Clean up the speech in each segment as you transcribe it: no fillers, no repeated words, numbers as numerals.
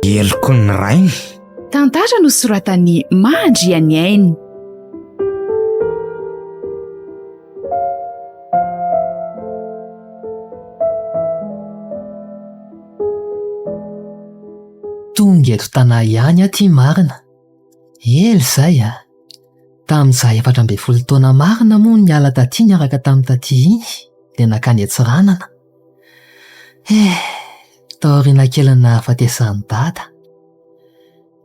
Heloky ny rainy. Tantara nosoratan'i Mahandrianiaina. Tonga eto Tana ihany aho ty marina. Ela izay a! Tamin'izaho 14 taona marina moa no niala taty niaraka tamin'i taty iny dia nankany Antsiranana. Eh! Taoriana kelin'ny nahafatesan'i Dada.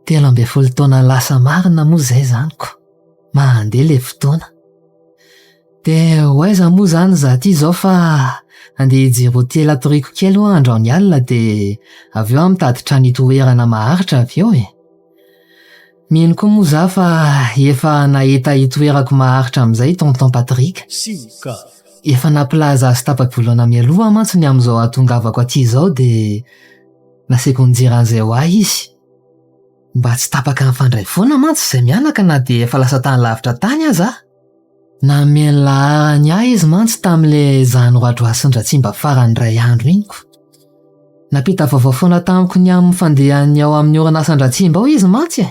13 taona lasa marina moa izay izany ko. Mandeha ilay fotoana. Dia ho aiza moa izany izaho ity izao fa andeha hijery hotely hatoriako kely hoa androany alina dia avy eo aho mitady trano hitoerana maharitra avy eo e. Mino koa moa izaho fa efa nahita hitoerako maharitra amin'izay i Tonton Patrick. Efa nampilaza azy tapa-bolana mialoha aho mantsy ny amin'izao hahatongavako aty izao dia nasaiko nijery an'izay ho ahy izy. Mba tsy tapaka nifandray foana mantsy izay mianaka na dia efa lasa tany lavitra tany aza aho. Nanome ny laharany ahy izy mantsy tamin'ilay izaho noradroasin-dRatsimba farany indray andro iny ko. Nampita vaovao foana tamiko ny amin'ny fandehan'ny ao amin'ny orinasan-dRatsimba ao izy mantsy e.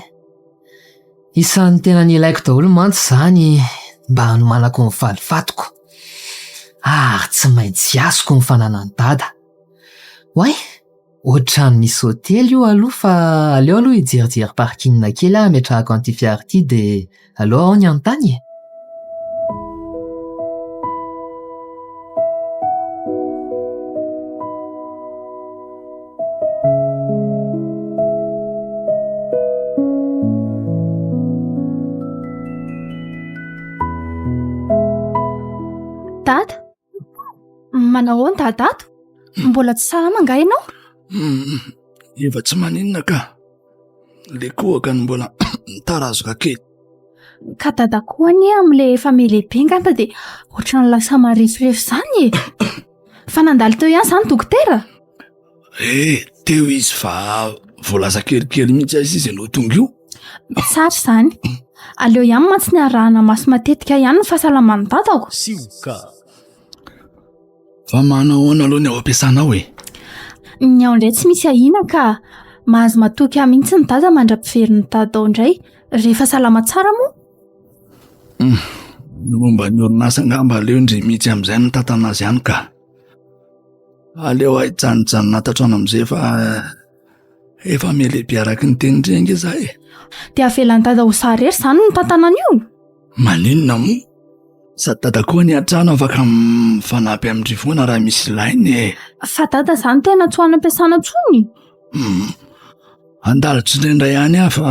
Isan'ny tena nilaiko daholo mantsy izany mba hanomanako ny valifatiko. Ary tsy maintsy azoko ny fananan'i Dada. Oay! Ohatran'ny misy hotely io aloha fa aleo aloha hijerijery parking kely aho hametrahako an'ity fiara ity dia aleo aho ny hanontany e! Dada! Manao ahoana dada ato? Mbola tsy salama angaha ianao? Hmm, efa tsy maninona ka. Le kohaka no mbola mitarazoka kely. Ka dada koa anie amin'ilay efa mihalehibe angamba dia ohatran'ny lasa mareforefo izany e. Fa nandalo teo ihany izany dokotera? Eh, teo izy fa voalaza kelikely mihitsy aiza izy no tonga io. Tsara izany. Aleo ihany mantsy ny arahana maso matetika ihany ny fahasalaman'ny dadako. Sioka. Fa manao ahoana aloha ny ao am-piasana ao e? Ny ao indray tsy misy ahiana ka. Mahazo matoky ahy mihitsy ny dada mandra-piverin'ny dada ao indray rehefa salama tsara moa. Hmm, ny momba ny orinasa angamba aleo ndry mihitsy amin'izay no mitantana azy ihany ka. Aleo aho hijanojanona ato an-trano amin'izay fa efa mihalehibe araka ny tenin-dry ange za e. Dia avelan'i dada ho za irery izany no mitantana an'io? Maninona moa? Sady dada koa anie an-trano afaka mifanampy amin-dry foana raha misy ilaina e. Fa dada izany tena tsy ho any am-piasana intsony? Hmm. Handalo tsindraindray ihany aho fa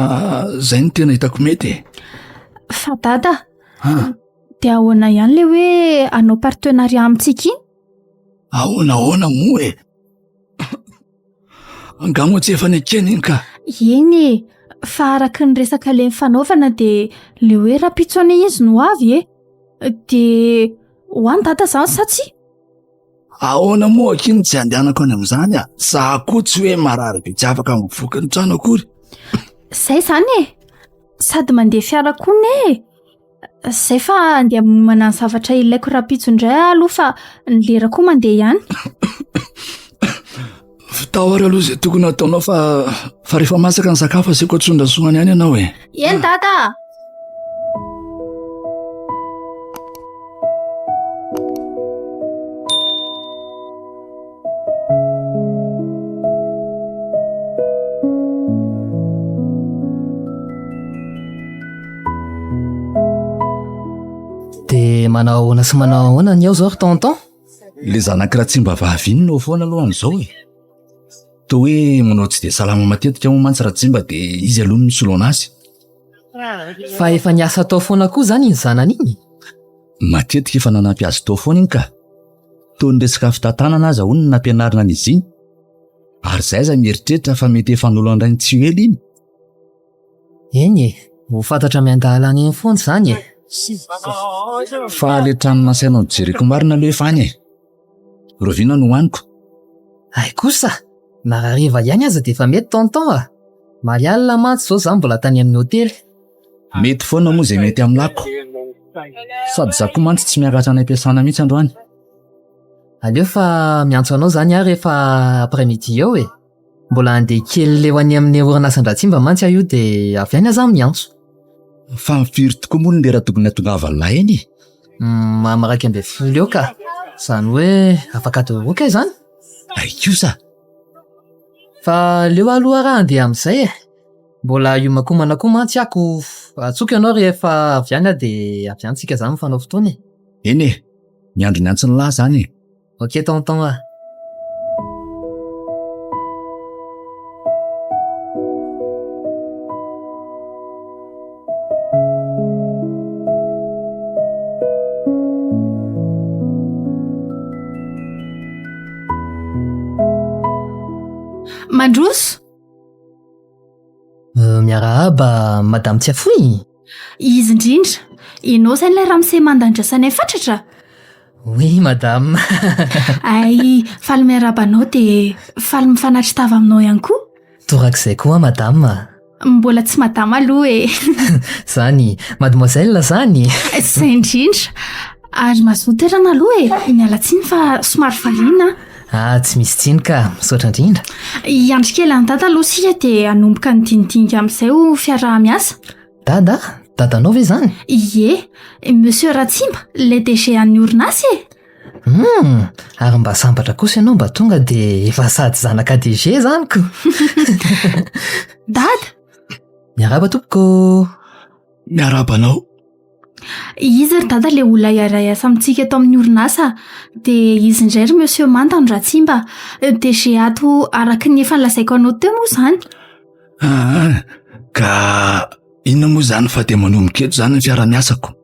izay no tena hitako mety e. Fa dada, Ah, dia ahoana ihany ilay hoe hanao partenariat amintsika iny? ahoana ahoana moa e? Angaha moa tsy efa nekena iny ka? Eny e, fa araka ny resaka le nifanaovana dia le hoe rahampitso anie izy no avy e. Dia ho any dada izany sa tsia? Ahoana moa akia no tsy andehanako any amin'izany a? Za koa tsy hoe marary be tsy afaka mivoaka ny trano akory. Zay izany e! Sady mandeha fiara koa ne e! Zay fa andeha hanomana ny zavatra ilaiko rahampitso indray aho aloha fa ny lera koa mandeha ihany. Vitao ary aloha izay tokony hataonao fa fa rehefa masaka ny sakafo asiako atsondrasoany ihany ianao e. Eny dada! Dia manao ahoana sy manao ahoana ny ao izao ry tonton? Le zanak'i Ratsimba vavy iny no foana aloha amin'izao e. Toa hoe manao tsy dia salama matetika moa mantsy Ratsimba dia izy aloha no misolo anazy. Fa efa niasa tao foana koa izany iny zanany iny? Matetika efa nanampy azy tao foana iny ka. Toa ny resaka fitantanana aza hono no nampianarina an'izy iny. Ary izay aza mieritreritra fa mety efa nolon-drainy tsy ho ela iny. Eny e, ho fantatra miandalana eny foana izany e. Fa le trano nasainao nojereko marina aloha efa any e. Rahoviana no hohaniko? Hay kosa! Na hariva ihany aza dia efa mety tonton a! Omaly alina mantsy izao za mbola tany amin'ny hotely. Mety foana moa izay mety amin'ny lako. Sady za koa mantsy tsy miakatra any am-piasana mihitsy androany. Aleo fa miantso anao izany aho rehefa après midi eo e. Mbola handeha kely ho any amin'ny orinasan-dRatsimba mantsy aho io dia avy any aho izany miantso. Fa firy tokoa moa ny lera tokony hahatongavan'ilay eny e? Amin'ny 11 eo ka. Izany hoe afaka adiny roa kay izany? Hay kosa! Fa aleo aloha raha handeha amin'izay e. Mbola hiomankomana koa mantsy aho ko antsoiko ianao rehefa avy any aho dia avy any tsika izany mifanao fotoana e. Eny e! Miandry ny antson'ny lahy izany e! Ok tonton a! Mandroso! Miarahaba Madame Tsiafoy. Izy indrindra. Ianao izany ilay ramose manda andrasanay fatratra? Oui madame. Ay, faly miarahaba anao dia faly mifanatri-tava aminao ihany koa. Torak'izay koa madame. Mbola tsy madama aloha e. Zany, mademoiselle zany. Izay indrindra. Ary mazotoa toerana aloha e. Miala tsiny fa somary variana aho. Ah, tsy misy tsiny ka. Misaotra indrindra. Hiandry kely an'i Dada aloha isika dia hanomboka ny dinidinika amin'izay ho fiaraha-miasa. Dada? Dadanao ve izany? Ie, Monsieur Ratsimba, ilay DG an'ny orinasa e. Hum, ary mba sambatra kosa ianao mba tonga dia efa sady zanaka DG izany ko. Dada! Miarahaba tompoko. Miarahaba anao. Izy ry dada ilay olona hiara-hiasa amintsika eto amin'ny orinasa, dia izy indray ry Monsieur Manda no Ratsimba, DG ato araka ny efa nolazaiko anao teo moa izany. Aa, ka inona moa izany fa dia manomboka eto izany ny fiara-miasako.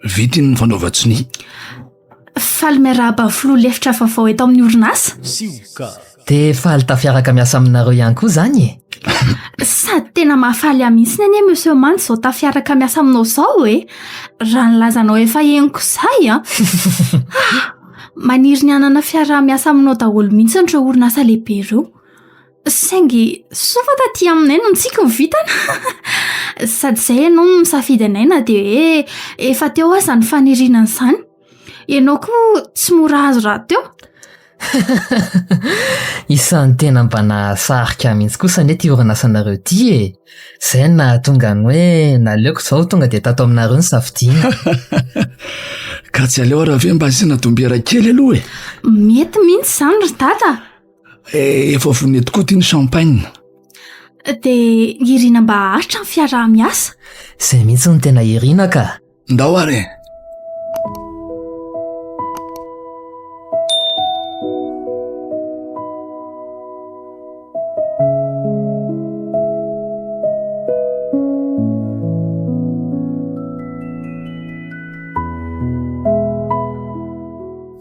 Vita iny ny fanaovan-tsonia. Faly miarahaba ny filoha lefitra vaovao eto amin'ny orinasa. Sioka. Dia faly tafiaraka miasa aminareo ihany koa izany e! Sady tena mahafaly ahy mihitsy anie Monsieur Manda izao tafiaraka miasa aminao izao e! Raha ny lazanao efa henoko izay an! Ah! Maniry ny hanana fiaraha-miasa aminao daholo mihitsy ireo orinasa lehibe ireo. Saingy soa fa taty aminay no nitsiky ny vintana. Sady izay ianao no nisafidy anay na dia hoe efa teo aza ny faniriana an'izany. Ianao koa tsy mora azo rahateo. Isan'ny tena mba nahasarika ahy mihitsy kosa anie ity orinasanareo ity e! Izay no nahatonga ny hoe naleoko izao tonga dia tato aminareo no safidiana. Ka tsy aleo ary ve mba asiana dombera kely aloha e? Mety mihitsy izany ry dada. Eh, efa vonona tokoa ity ny champagne. Dia irina mba haharitra ny fiaraha-miasa. Izay mihitsy no tena irina ka. Ndao ary e.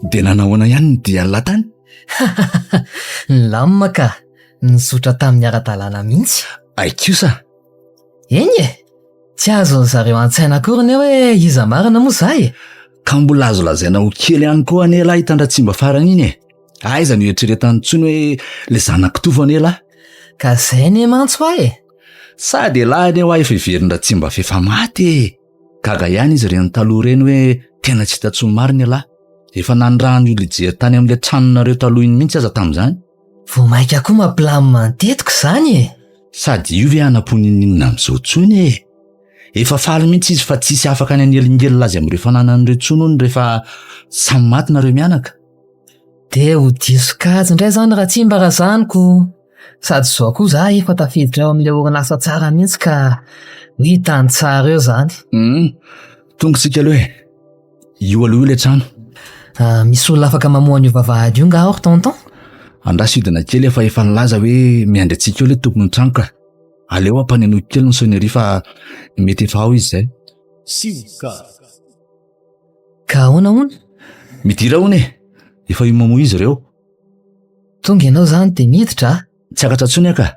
Dia nanahoana ihany ny dian'lah tany? Nilamina ka! Nizotra tamin'ny ara-dalàna mihitsy. Hay kosa! Eny e! Tsy azon'ny zareo an-tsaina akory anie hoe iza marina moa za e! Ka mbola azo lazaina ho kely ihany koa anie lahy tandratsimba farany iny e! Aiza no ieritreretany intsony hoe le zanak'i Tovo anie lahy? Ka zay anie mantsy hoa e! Sady elah anie hoa efa heverin-dRatsimba f'efa maty e! Gaga ihany izy ireny taloha ireny hoe tena tsy hita intsony marina ialahy. Efa nanirahany olona hijery tany amin'ilay tranonareo taloha iny mihitsy aza tamin'izany. Vao mainka koa mampilamina ny tetiko izany e! Sady io ve hanam-po n'inon'inona amin'izao intsony e! Efa faly mihitsy izy fa tsisy afaka ny hanelingelina azy amin'ireo fananany ireo intsony hono rehefa samy maty nareo mianaka. Dia ho diso kajy indray izany Ratsimba raha izany ko! Sady izao koa za efa tafiditra ao amin'ilay orinasa tsara mihitsy ka ho hita ny tsara eo izany. Hum, tonga isika aloha e. Io aloha io ilay trano. Ah, misy olona afaka mamoha an'io vavahady io nga ao ry tonton? Andraso hidina kely fa efa nilaza hoe miandry antsika eo ilay tompon'ny trano ka. Aleo ampanenoiko kely ny sonnerie fa mety efa ao izy izay. Sioka. Ka ahoana hono? Midira hono e! Efa io mamoha izy ireo. Tonga ianao izany dia miditra a! Tsy akatra intsony aho ka!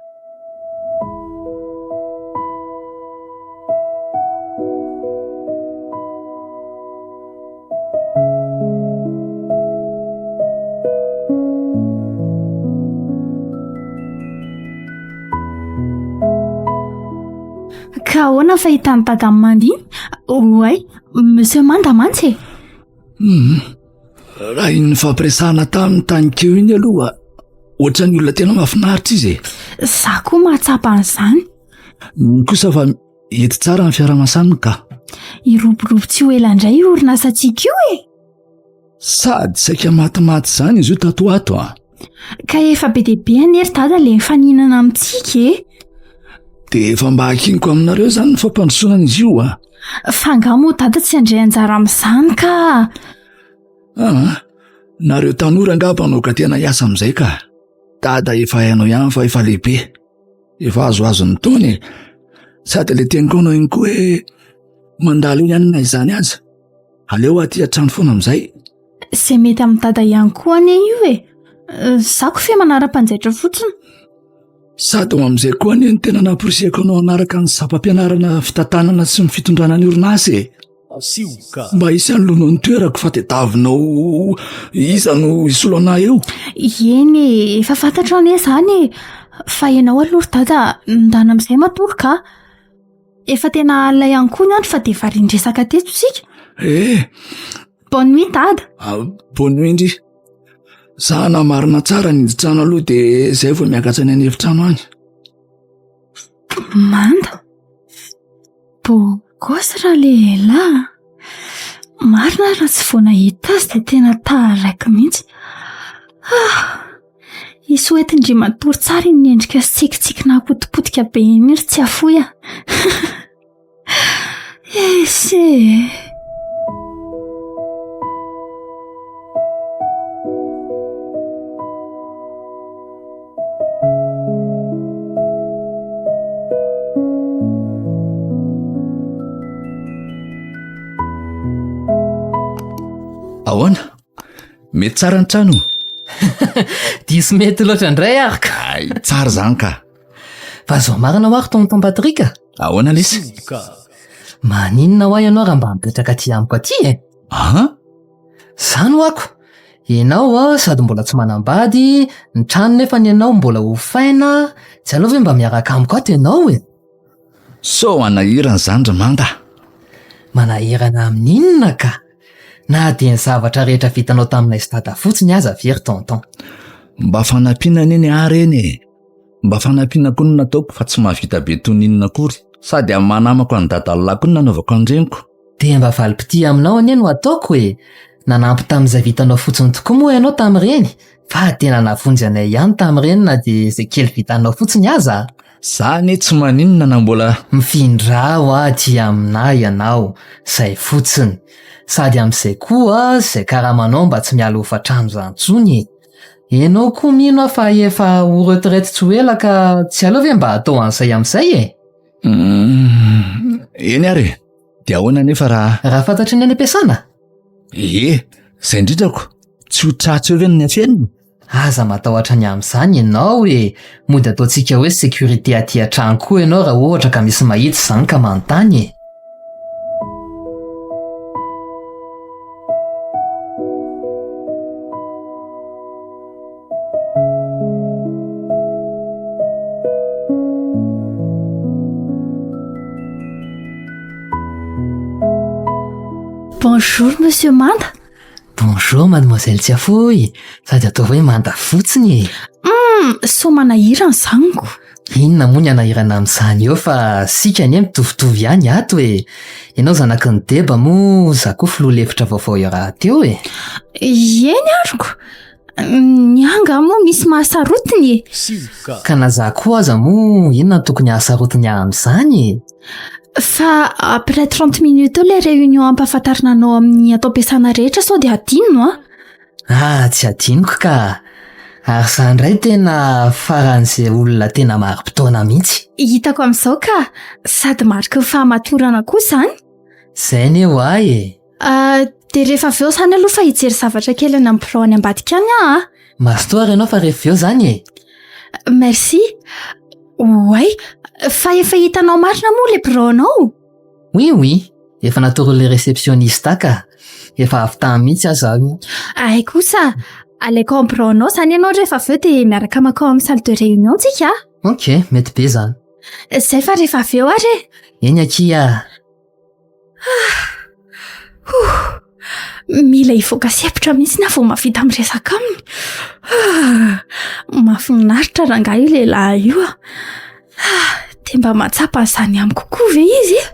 Ka ahoana ny fahitan'i Dada an'i Manda iny? Oay, Monsieur Manda mantsy e! Hum, raha iny nifampiresahana taminy tany keo iny aloha, ohatran'ny olona tena mahafinaritra izy e. Za koa mahatsapa an'izany. Mino kosa fa hety tsara ny fiaraha-miasa aminy ka. Hiroborobo tsy ho ela indray io orinasantsika io e! Sady saika matimaty izany izy io tato ho ato a. Ka efa be dia be anie ry dada le mifaninana amintsika e. Dia efa mba akiniko aminareo izany ny fampandrosoana an'izy io a. Fa angaha moa dada tsy handray anjara amin'izany ka. Ah, nareo tanora angamba no ka tena hiasa amin'izay ka. Dada efa hainao ihany fa efa lehibe. Efa azoazon'ny taona e. Sady le teniko anao iny koa hoe mandalo eny ihany na izany aza. Aleo aty an-trano foana amin'izay. Izay mety amin'i dada ihany koa anie io e. Za ko fe manara-panjaitra fotsiny. Sady ho amin'izay koa anie no tena namporisihako anao hanaraka ny sampam-pianarana fitantanana sy ny fitondrana ny orinasa e. Mba hisy hanoloanao ny toerako fa tadiavinao iza no hisolo anah eo. Eny e, efa fantatro anie izany e. Fa ianao aloha ry dada ndana amin'izay matory ka. Efa tena alina ihany koa ny andro fa dia varian-dresaka teto isika. Eh! Bonne nuit dada. Ah, bonne nuit ndry. Za namarina tsara ny hiditra-trano aloha dia zay vao miakatra any an'efitrano any. Manda. Beau gosse raha lehilahy a. Marina raha tsy vao nahita azy dia tena taraiky mihitsy. Ah! Hisy ho entin-dry matory tsara iny endrika sy tsikitsiky nahapotipotika be iny ry Tsiafoy a! Ese e! Ahoana? Mety tsara ny trano? Diso mety loatra indray ary ka. Ay, tsara izany ka. Fa zao marina ho ary tonton Patrick a. Ahoana lesy? Maninona ho ahy ianao raha mba mipetraka aty amiko aty e? Aha. Zany ho ako. Ianao a, sady mbola tsy manambady, ny trano nefa ny anao mbola hofaina, tsy aleo ve mba miaraka amiko ato ianao e? Sao hanahirana izany ry Manda? Manahirana amin'inona ka? Na dia ny zavatra rehetra vitanao taminay sy dada fotsiny aza ve ry tonton? Mba fanampiana anie ny ahy ireny e! Mba fanampiana koa no nataoko fa tsy mahavita be toy ny inona akory. Sady amin'ny maha namako an'i dadalahy koa no nanaovako an'ireniko. Dia mba valim-pitia aminao anie no ataoko e! Nanampy tamin'izay vitanao fotsiny tokoa moa ianao tamin'ireny fa tena nahavonjy anay ihany tamin'ireny na dia izay kely vitanao fotsiny aza. Za anie tsy maninona na mbola. Mifindrà hoa aty aminà ianao, zay fotsiny. Sady amin'izay koa izay karamanao mba tsy miala hofantrano zany intsony e. Enao koa mino aho fa efa ho retraite tsy ho ela ka tsy aleo ve mba atao an'izay amin'izay e? Humm, eny ary e. Dia ahoana anefa raha. Raha fantatry ny any am-piasana? Ie, izay indrindra ko. Tsy ho tratra eo ve ny afenina? Aza matahotra ny amin'izany ianao e! Mody ataontsika hoe sécurité aty an-trano koa ianao raha ohatra ka misy mahita izany ka manontany e! Bonjour monsieur Manda. Bonjour mademoiselle Tsiafoy, sady ataovy hoe manda fotsiny e. Hum, sao manahirana izany ko. Inona moa ny hanahirana amin'izany eo fa sika anie mitovitovy ihany ato e. Ianao zanaky ny deba moa za koa filoha lefitra vaovao eo rahateo e. Eny aroko. Ny ahy angaha moa misy mahasarotiny e. Ka na za koa aza moa inona no tokony hahasarotiny ahy amin'izany e. Fa après 30 minutes eo ilay réunion ampahafantarina anao amin'ny ato am-piasana rehetra sao dia hadino an. Ah, tsy hadinoko ka. Ary za indray tena faran'izay olona tena mari-potoana mihitsy. Hitako amin'izao ka. Sady mariky ny fahamatorana koa izany. Izay anie ho ahy e. Ah, dia rehefa avy eo izany aloha fa hijery zavatra kely any amin'ny birao any ambadika any aho a. Mazotoa ary ianao fa rehefa avy eo izany e. Merci. Oay, fa efa hitanao marina moa ilay biraonao? Oui, oui. Efa natoron'ilay réceptionniste ahy ka. Efa avy tany mihitsy aho izaho io. Hay kosa, alaiko ao amin'ny biraonao izany ianao rehefa avy eo dia miaraka mankao amin'ny salle de réunion tsika a. Ok, mety be izany. Izay fa rehefa avy eo ary e! Eny akia a! Mila hivoaka sempotra mihitsy aho vao mahavita miresaka aminy. Mahafinaritra rangahy io lehilahy io a! Dia mba mahatsapa an'izany amiko koa ve izy e?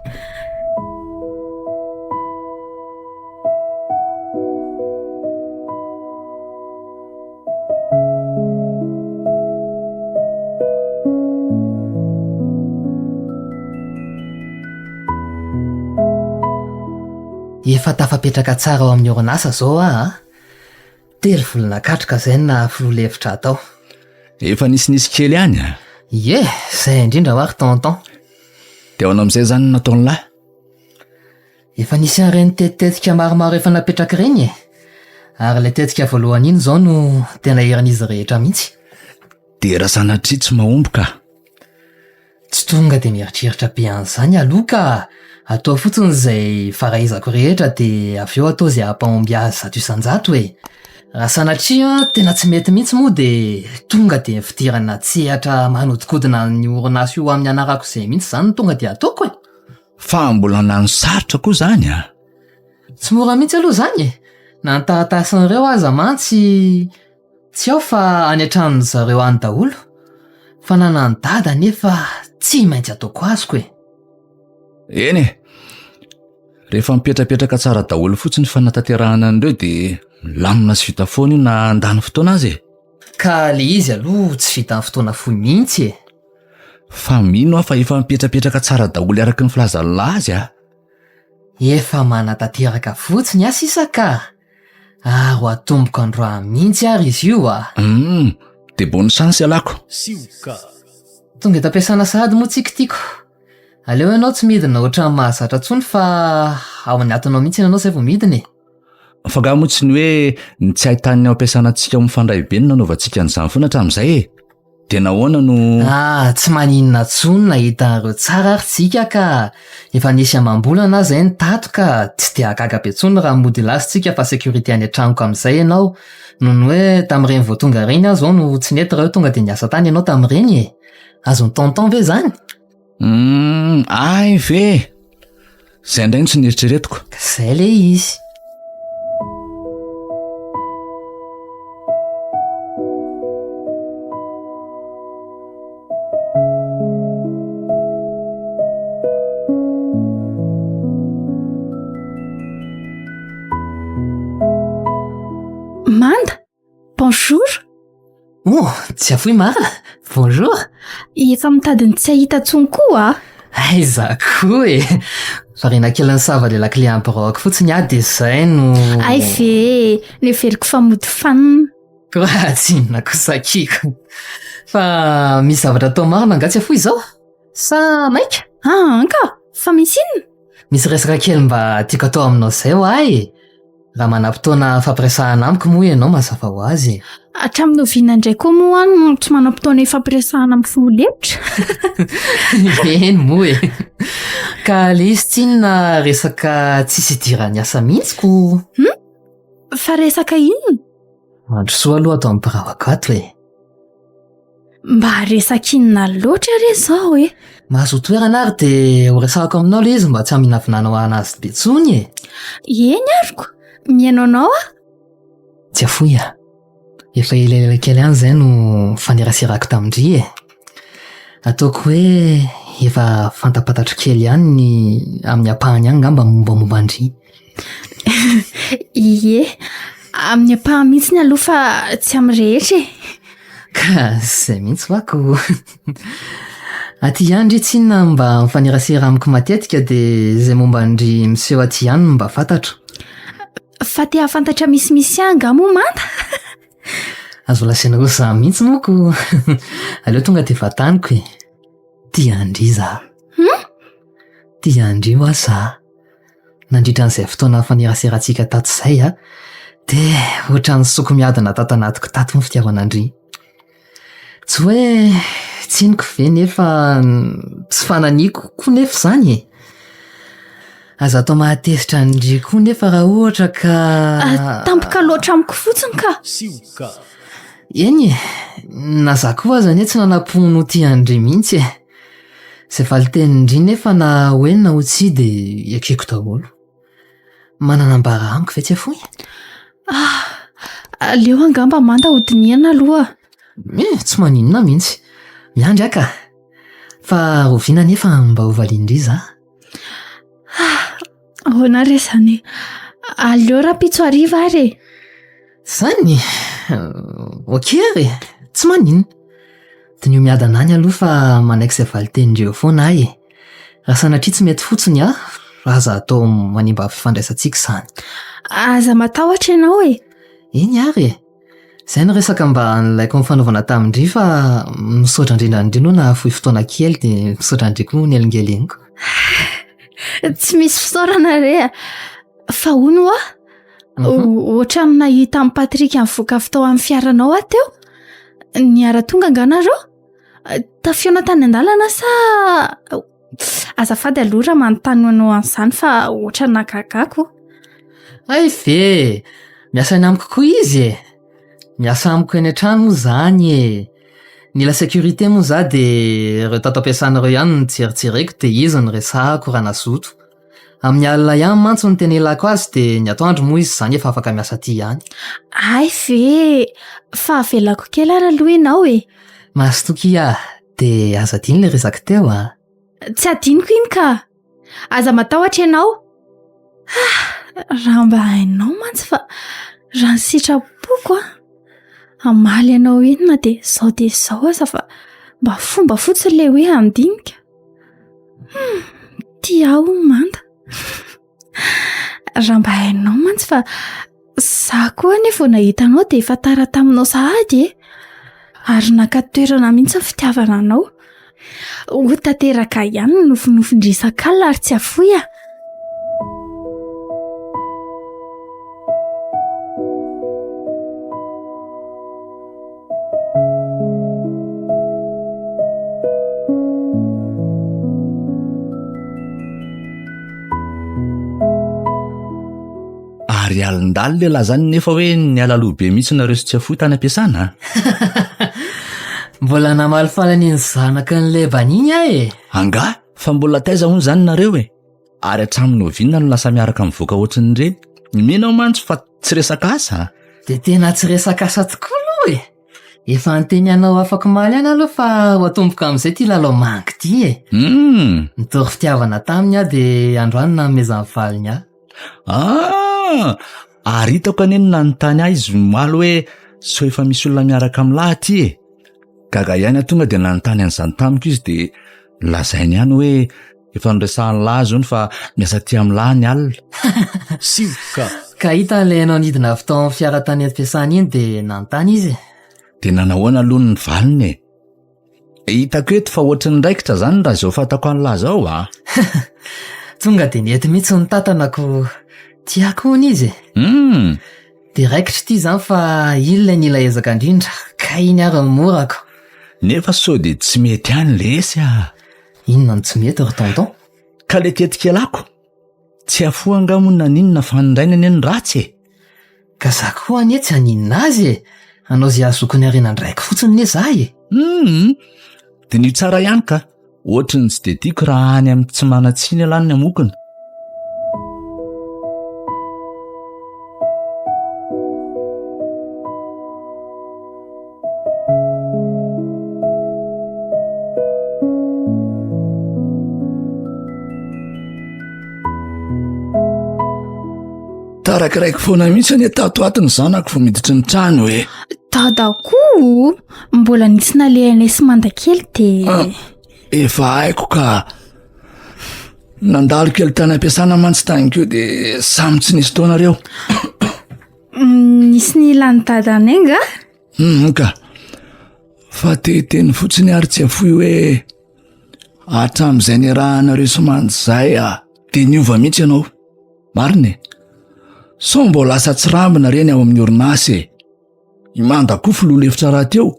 Efa tafapetraka tsara ao amin'ny orinasa izao aho a! Telo volana katroka izay no naha filoha lefitra ahy tao. Efa nisinisy kely ihany a! Ie, izay indrindra hoa ry tonton. Dia ahoana amin'izay izany no nataon'lah? Efa nisy an'ireny tetitetika maromaro efa napetraka ireny e! Ary ilay tetika voalohany iny izao no tena eran'izy rehetra mihitsy. Dia raha sanatria tsy mahomby ka? Tsy tonga dia mieritreritra be an'izany aloha ka! Atao fotsiny izay faraizako rehetra dia avy eo atao izay hampahomby azy 100% e! Raha sanatria tena tsy mety mihitsy moa dia tonga dia ny fidirana an-tsehatra manodinkodina an'io orinasa io amin'ny anarako izay mihitsy izany no tonga dia ataoko e! Fa mbola nano sarotra koa zany a! Tsy mora mihitsy aloha izany e! Na ny taratasin'ireo aza mantsy tsy ao fa any an-tranon-dry zareo any daholo. Fananan'i Dada anefa tsy maintsy ataoko azoko e! Eny e! Rehefa mipetrapetraka tsara daholo fotsiny ny fanatanterahana an'ireo dia milamina sy vita foana io na handany fotoana aza e! Ka le izy aloha tsy vitan'ny fotoana fohy mihitsy e! Fa mino aho fa efa mipetrapetraka tsara daholo araka ny filazan'lah azy a! Efa manatanteraka fotsiny aho sisa ka! Ary ho atomboko androany mihitsy ary izy io a! Humm! Dia bonne chance ialako! Tonga eto am-piasana sahady moa tsiky tiako. Aleo ianao tsy midina ohatran'ny mahazatra intsony fa ao anatinao mihitsy ianao izay vao midina e! Fa angaha moa tsy ny hoe ny tsy ahitan'ny ao am-piasana antsika ho mifandray be no nanaovantsika an'izany foana hatramin'izay e! Dia nahoana no. Ah, tsy maninona tsony nahita an'ireo tsara ary tsika ka! Efa nisy amam-bolana aho zay ny tato ka tsy dia hahagaga be tsony raha mody hilaza tsika fa sécurité any an-tranoko amin'izay ianao noho ny hoe tamin'ireny vao tonga ireny aho zao no tsy nety raha hoe tonga dia niasa tany ianao tamin'ireny e! Azon'i tonton ve zany? Humm, hay ve! Izay indray no tsy neritreretiko. Ka izay ilay izy. Manda! Bonjour! Oh, tsy afoy marina! Bonjour! Efa mitady ny tsy hahita intsony koa ah! Aiza koa e! Variana kely nisava ilay lakile amin'ny biraoko fotsiny aho dia izay no... Hay ve e! Neveriko fa mody fanina. Koa tsy inona kosa akia. Fa misy zavatra atao marina angaha tsy afoy izao? Sa maika? Aa ka! Fa misy inona? Misy resaka kely mba tiako atao aminao izay hoa e! Raha manam-potoana hifampiresahana amiko moa ianao mazava ho azy e! Hatramin'ny oviana indray koa moa aho no tsy manam-potoana hifampiresahana amin'ny filoha lefitra? Eny moa e! Ka le izy tsinona resaka tsisy idiran'ny asa mihitsy ko! Hum? Fa resaka inona? Mandrosoa aloha ato amin'ny biraoko ato e! Mba resaka inona loatra re izao e? Mahazoa toerana ary dia ho resahako aminao ilay izy mba tsy haminavinanao anazy be intsony e! Eny ariko, mihaino anao aho. Tsy afoy a! Efa elaela kely ihany izay no nifaneraserako tamin-dry e! Ataoko hoe efa fantapantatro kely ihany ny amin'ny ampahany ihany angamba ny mombamomba an-dry. Ie, amin'ny ampahany mihitsy aloha fa tsy amin'ny rehetra e! Ka izay mihitsy hoa ko! Aty ihany ndry tsinona mba mifanerasera amiko matetika dia izay momba an-dry miseho aty ihany no mba fantatro. Fa te hahafantatra misimisy ahy angaha moa Manda? Azo lazaina ho izaho mihitsy moa ko! Aleo tonga dia vantaniko e! Tia an-dry izaho. Hum? Tia an-dry hoa izaho. Nandritra an'izay fotoana nifaneraserantsika tato izay a, dia ohatran'ny soko miadana tato anatiko tato ny fitiavana an-dry. Tsy hoe tsiniko ve nefa tsy fananiako koa nefa izany e! Aza atao mahatezitra an-dry koa nefa raha ohatra ka... Tampoka loatra amiko fotsiny ka! Eny e! Na za koa aza anie tsy nanam-po noho tia an-dry mihitsy e! Izay valin-tenin-dry nefa na ho eny na ho tsia dia ekeko daholo. Manana ambara amiko ve Tsiafoy? Ah, aleo angamba manda hodinihana aloha. Eh, tsy maninona mihitsy. Miandry aho ka. Fa rahoviana anefa mba ho valian-dry za? Ah, ahoana re izany e? Aleo rahampitso hariva ary e. Zany? Ok ary e, tsy maninona. Diniho miadana any aloha fa manaiky izay valin-tenin-dreo foana aho e. Raha sanatria tsy mety fotsiny aho, aza atao manimba fifandraisantsika izany. Aza matahotra ianao e. Eny ary e. Izay no resaka mba nilaiko nifanaovana tamin-dry fa misaotra indrindra an-dry aloha nahafoy fotoana kely dia misaotra an-dry koa nelingeleniko. Tsy misy fisaorana re a. Fa hono hoa, ohatran'ny nahita an'i Patrick nivoaka avy tao amin'ny fiaranao aho teo. Niara-tonga angaha nareo? Tafiona tany an-dalana sa Azafady aloha raha manontany anao an'izany fa ohatran'ny nahagagako. Hay ve e! Miasa any amiko koa izy e! Miasa amiko eny an-trano moa izany e! Nila sécurité moa za dia ireo tato am-piasana ireo ihany no jerijereko dia izy no resahako raha nazoto. Amin'ny alina ihany mantsy no tena ilako azy dia ny atoandro moa izy izany efa afaka miasa aty ihany. Hay ve e! Fa avelako kely ary aloha ianao e! Mazotoa ah! Dia aza adino ilay resaka teo ah! Tsy adinoko iny ka! Aza matahotra ianao! Ah! Raha mba hainao mantsy fa raha ny sitrapoko an! Hamaly anao iny na dia izao dia izao aza fa mba fomba fotsiny ilay hoe handinika. Hum! Tia ahy hono Manda. Raha mba hainao mantsy fa za koa anie vao nahita anao dia efa tara taminao sahady e. Ary naka toerana mihitsy ny fitiavana anao. Ho tanteraka ihany ny nofinofin-dry isak'alina ary tsy hafoy ah. Ary alindalina ialahy zany nefa hoe niala aloha be mihitsy nareo sy Tsiafoy tany am-piasana a? Mbola namalifaly an'iny zanaka ny lebany iny aho e! Angaha? Fa mbola taiza hono zany nareo e? Ary hatramin'ny oviana no lasa miaraka mivoaka ohatrin'ireny? Mino aho mantsy fa tsy resaka asa a! Dia tena tsy resaka asa tokoa aloha e! Efa niteny anao afak'omaly ihany aloha fa ho atomboka amin'izay ity lalao manga ity e! Hum! Nitory fitiavana taminy aho dia androany nanomezany valiny ahy. Ah! Ary hitako anie ny nanontany ahy izy omaly hoe sao efa misy olona miaraka amin'lah aty e! Gaga ihany aho tonga dia nanontany an'izany tamiko izy dia lazainy ihany hoe efa noresahan'i lahy izy hono fa miasa aty amin'i lahy ny alina. Sioka! Ka hitany ilay ianao nidina avy tao amin'ny fiara tany am-piasana iny dia nanontany izy e. Dia nanahoana aloha ny valiny e? Hitako eto fa ohatry ny raikitra izany raha izao fantako an'lah izao a! Tonga dia nety mihitsy ny tantanako. Tiako hono izy e. Hum! Dia raikitra ity izany fa iny ilay nila ezaka indrindra, kay iny ary ny morako. Nefa sao dia tsy mety ihany lesy a! Inona no tsy mety ry tonton? Ka le tetikelako, tsy hafoha angaha moa naninona fa ny rainy anie no ratsy e! Ka za koa anie tsy haninona azy e! Hanao izay hahazoako ny harena an-draiko fotsiny anie za e! Hum! Diniho tsara ihany ka! Ohatry ny tsy dia tiako raha any amin'ny tsy manan-tsiny ialahy ny hamokona. Tarakiraiko foana mihitsy anie tato ato ny zanako vao miditry ny trano e. Dada koa mbola nisy nalehanay sy manda kely dia. Ah, efa haiko ka. Nandalo kely tany am-piasana mantsy tany koa dia samy tsy nisy taona reo. Mm, nisy nilan'i dada anay nga? Hum ka. Fa te hiteny fotsiny ary tsy afoy hoe hatramin'izay niarahanareo sy Manda izay ah, dia niova mihitsy ianao. Marina e. Sao mbola lasa tsirambina re ny ao amin'ny orinasa e. I Manda koa filoha lefitra rahateo.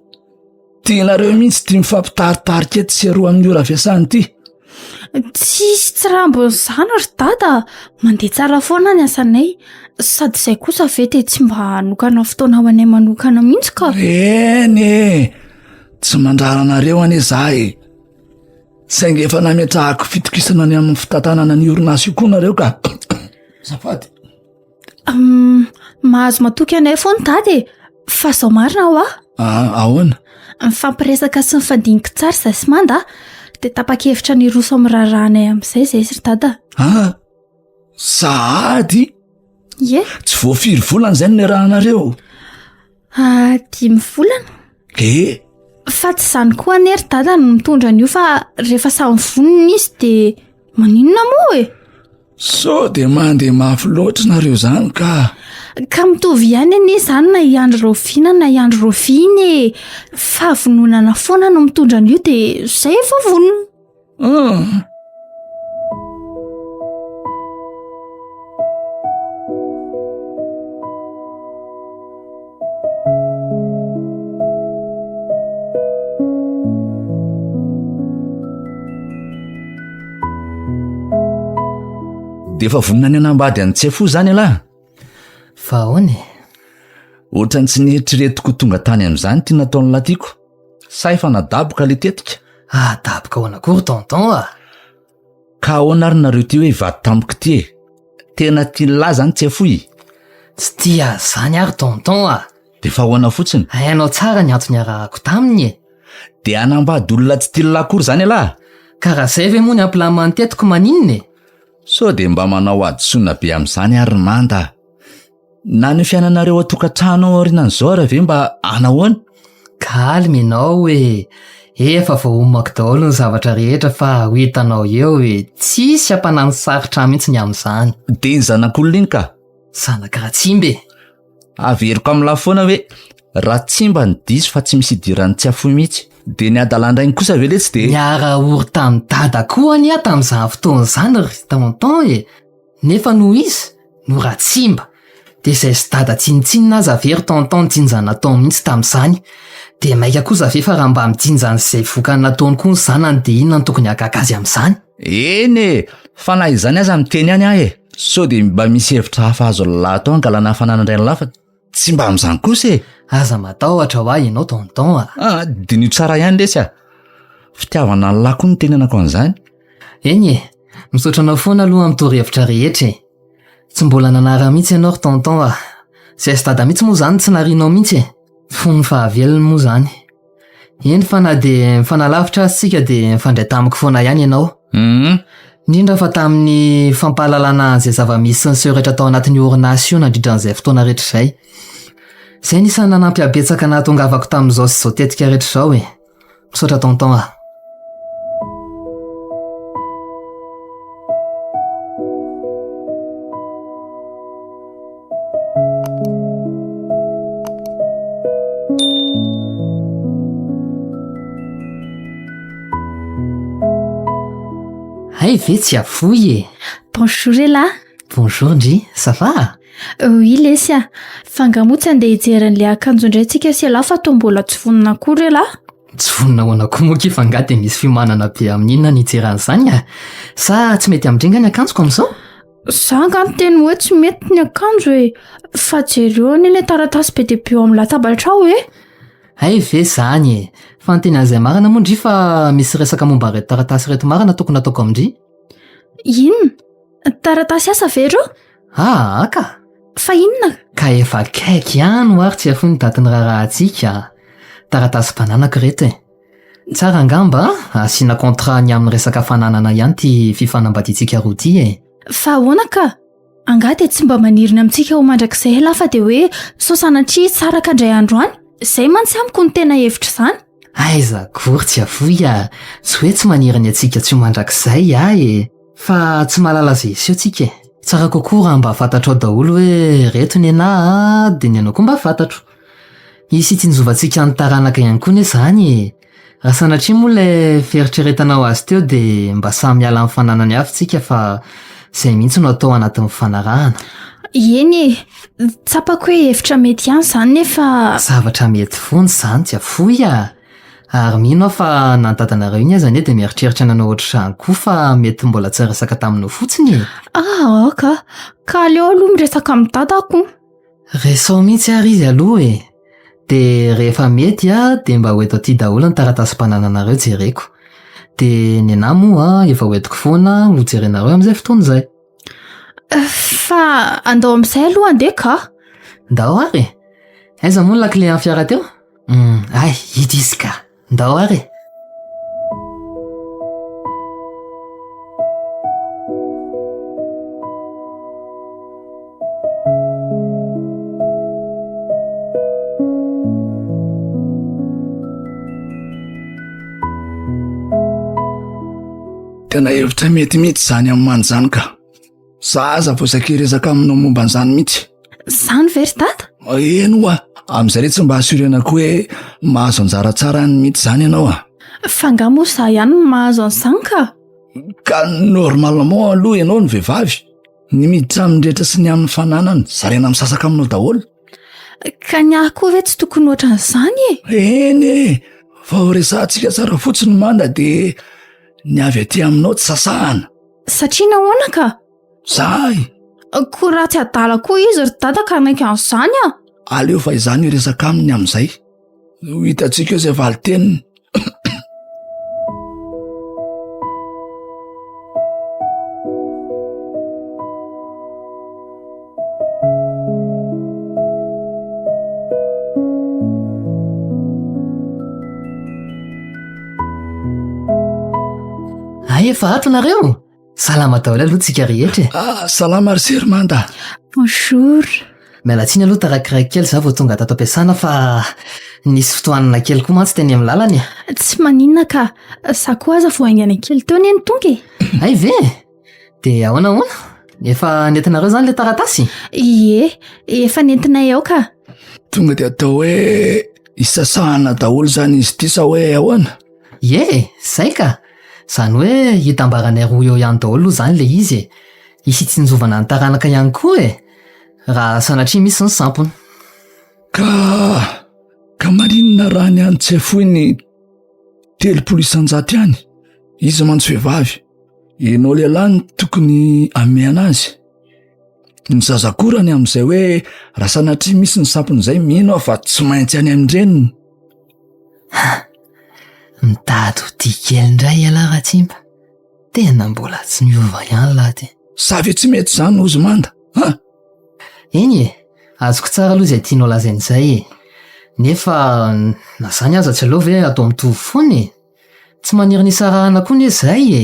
Tianareo mihitsy ity mifampitaritarika etsy sy eroa amin'ny ora fiasana ity. Tsisy tsirambiny izany ry dada, mandeha tsara foana ny asanay. Sady izay kosa ve dia tsy mba hanokana fotoana ho anay manokana mihitsy ka. Eny e, tsy mandrara anareo anie za e. Saingy efa nametrahako fitokisana ny amin'ny fitantanana ny orinasa io koa nareo ka. Azafady. Mahazo matoky anay foana dada e! Fa zao marina hoa. Ah, ahoana? Mifampiresaka sy mifandinika tsara izahay sy Manda dia tapa-kevitra ny hiroso amin'ny raharahanay amin'izay izahay ry dada. Ah, sahady? Ie. Tsy vao firy volana izay no niarahanareo? Ah, dimy volana. E? Fa tsy izany koa anie ry dada no mitondra an'io fa rehefa samy vonona izy dia maninona moa e? Sao dia mandeha mafy loatra nareo izany ka. Ka mitovy ihany anie izany na hiandry raoviana na hiandry raoviana e. Fahavononana foana no mitondra an'io dia izay efa vonona. Ah. Dia efa vonona ny hanambady an'i Tsefo izany ialahy? Fa ahoana e? Ohatran'ny tsy nieritreretiko ho tonga tany amin'izany ity nataon'i Latiako. Sa efa nadaboka ilay tetika? Adaboka ahoana koa ry tonton a? Ka ahoana ary nareo ity hoe hivady tamiko ity e? Tena tian'lah zany Tsiafoy? Tsy tia azy zany aho ry tonton a! Dia fa ahoana fotsiny? Hainao tsara ny antony iarahako taminy e! Dia hanambady olona tsy tian'lah akory zany ialahy? Ka raha zay ve moa ny hampilamina ny tetiko maninona e? Sao dia mba manao hadisoana be amin'izany ary ry Manda a! Na ny fiainanareo an-tokantrano ao aorianan'izao ary ve mba anahoana? Calme ianao e! Efa voaomako daholo ny zavatra rehetra fa ho hitanao eo e! Tsisy hampanano sarotra ahy mihitsy ny amin'izany. Dia ny zanak'olona iny ka? Zanak'i Ratsimba e! Averiko amin'lah foana hoe Ratsimba no diso fa tsy misy idiran'ny Tsiafoy mihitsy. Dia ny adalan-drainy kosa ve letsy dia. Niara-ory tamin'i Dada koa anie aho tamin'izany fotoana izany ry Tonton e! Nefa noho izy no Ratsimba dia izay sy dada tsinontsinona aza ve ry tonton nijinja nataony mihitsy tamin'izany dia maika kosa ve fa raha mba mijinja an'izay vokany nataony koa ny zanany dia inona no tokony hahagaga azy amin'izany? Eny e! Fa na izany aza miteny ihany aho e! Sao dia mba misy hevitra hafa azon'lah atao hangalana hafanana indray ny lafa? Tsy mba amin'izany kosa e! Aza matahotra hoa ianao tonton a! Ah, diniho tsara ihany lesy a! Fitiavana an'lah koa no itenenako an'izany. Eny e! Misaotra anao foana aloha amin'ny torohevitra rehetra e! Tsy mbola nanara mihitsy ianao ry tonton a! Zay sy dada mihitsy moa izany tsy narianao mihitsy e! Fony fahavelony moa izany. Eny fa na dia mifanalavitra aza isika dia nifandray tamiko foana ihany ianao. Hum. Indrindra fa tamin'ny fampahalalana an'izay zava-misy sy niseho rehetra tao anatin'io orinasa io nandritra an'izay fotoana rehetra izay. Izay no isan'ny nanampy ahy betsaka nahatongavako tamin'izao sy izao tetika rehetra izao e! Misaotra tonton a! Hay ve tsy avoy e! Bonjour elah! Bonjour ndry, ça va? Oui lesy a! Fa angaha moa tsy andeha hijery an'ilay akanjo indray tsika sy elah fa toa mbola tsy vonona akory elah? Tsy vonona ahoana koa moa akia fa angaha dia misy fiomanana be amin'inona ny hijery an'izany a? Sa tsy mety amin-dry nga ny akanjoko amin'izao? Za angaha niteny hoe tsy mety ny akanjo e! Fa jereo anie ilay taratasy be dia be eo amin'ny latabatra ao e! Hay ve izany e! Fa ny tena izay marina moa ndry fa misy resaka momba an'ireto taratasy ireto marina tokony hataoko amin-dry? Inona? Taratasy asa ve ireo? Aa ka! Fa inona? Ka efa akaiky ihany ho'a ry Tsiafoy ny datin'ny raharahantsika a! Taratasim-pananako ireto e! Tsara angamba asiana contrat ny amin'ny resaka fananana ihany ity fifanambadiantsika roa ity e! Fa ahoana ka? Angaha dia tsy mba maniry ny amintsika ho mandrakizay elah fa dia hoe sao sanatria hisaraka indray andro any? Izay mantsy amiko no tena hevitr'izany. Aiza akory Tsiafoy a! Tsy hoe tsy maniry ny antsika tsy ho mandrakizay aho e! Fa tsy mahalala izay hiseho tsika e! Tsara kokoa raha mba fantatrao daholo hoe reto ny anah a, dia ny anao koa mba fantatro. Hisy hitsinjovantsika ny taranaka ihany koa anie izany e! Raha sanatria moa ilay fieritreretanao azy teo dia mba samy miala amin'ny fananany avy tsika fa izay mihitsy no atao anatin'ny fanarahana. Eny e! Tsapako hoe hevitra mety ihany izany nefa. Zavatra mety foana izany tsy afoy a! Ary mino aho fa na ny dadanareo iny aza anie dia mieritreritra ny hanao ohatr'izany koa fa mety mbola tsy niresaka taminao fotsiny e! Ah aoka! Ka aleo aloha miresaka amin'i dada ko! Resaho mihitsy ary izy aloha e! Dia rehefa mety dia mba ho eto aty daholo ny taratasim-panananareo jereko. Dia ny anah moa efa hoentiko foana hojerenareo amin'izay fotoana izay. Fa andao amin'izay aloha andeha ka. Ndao ary e. Aiza moa ny lakile an'ny fiara teo? Hay, ito izy ka. Ndao ary e. Tena hevitra mety mihitsy izany amin'ny manja izany ka. Za aza vao saika hiresaka aminao momba an'izany mihitsy. Izany ve ry dada? Eny oa, amin'izay re tsy mba assurena koa hoe mahazo anjara tsara any mihitsy izany ianao a. Fa angaha moa za ihany no mahazo an'izany ka? Ka normalement aloha ianao no vehivavy. Ny miditra amin'ny rehetra sy ny amin'ny fananany, zaraina misasaka aminao daholo. Ka ny ahy koa ve tsy tokony ohatran'izany e? Eny e, fa ho resahantsika tsara fotsiny manda dia ny avy aty aminao tsy sasahana. Satria nahoana ka? Zay! Koa raha tsy adala koa izy ry dada ka hanaiky an'izany a! Aleo fa izaho no hiresaka aminy amin'izay. Ho hitantsika eo izay valin-teniny. Hay efa ato nareo? Salama daholo aloha tsika rehetra e. Ah, salama ry Serimanda. Bonjour. Miala tsiny aloha tarakiraiky kely za vao tonga tato am-piasana fa nisy fotoanana kely koa mantsy teny amin'ny lalana e. Tsy maninona ka, za koa aza vao haingana kely teo anie no tonga e. Hay ve? Dia ahoana ahoana? Efa nentinareo izany ilay taratasy? Ie, efa nentinay ao ka. Tonga dia atao hoe isasahana daholo izany izy ity sa hoe ahoana? Ie, zay ka! Izany hoe hitambaranay roa eo ihany daholo aloha izany ilay izy e! Hisy hitsinjovana ny taranaka ihany koa e! Raha sanatria misy ny sampona. Ka, ka maninona raha ny any Tsiafoy ny 30 isanjato ihany? Izy mantsy vehivavy. Ianao lehilahy no tokony hamehana azy. Ny zaza korany amin'izay hoe raha sanatria misy ny sampona izay mino aho fa tsy maintsy any amin-dreniny. Mitady ho tia kely indray ialahy Ratsimba. Tena mbola tsy miova ihany lahy ty. Sa ve tsy mety izany hozy manda? Ha? Eny e, azoko tsara aloha izay tianao lazaina izay e. Nefa na izany aza tsy aleo ve atao mitovy foana e? Tsy maniry ny hisarahana koa anie izay e!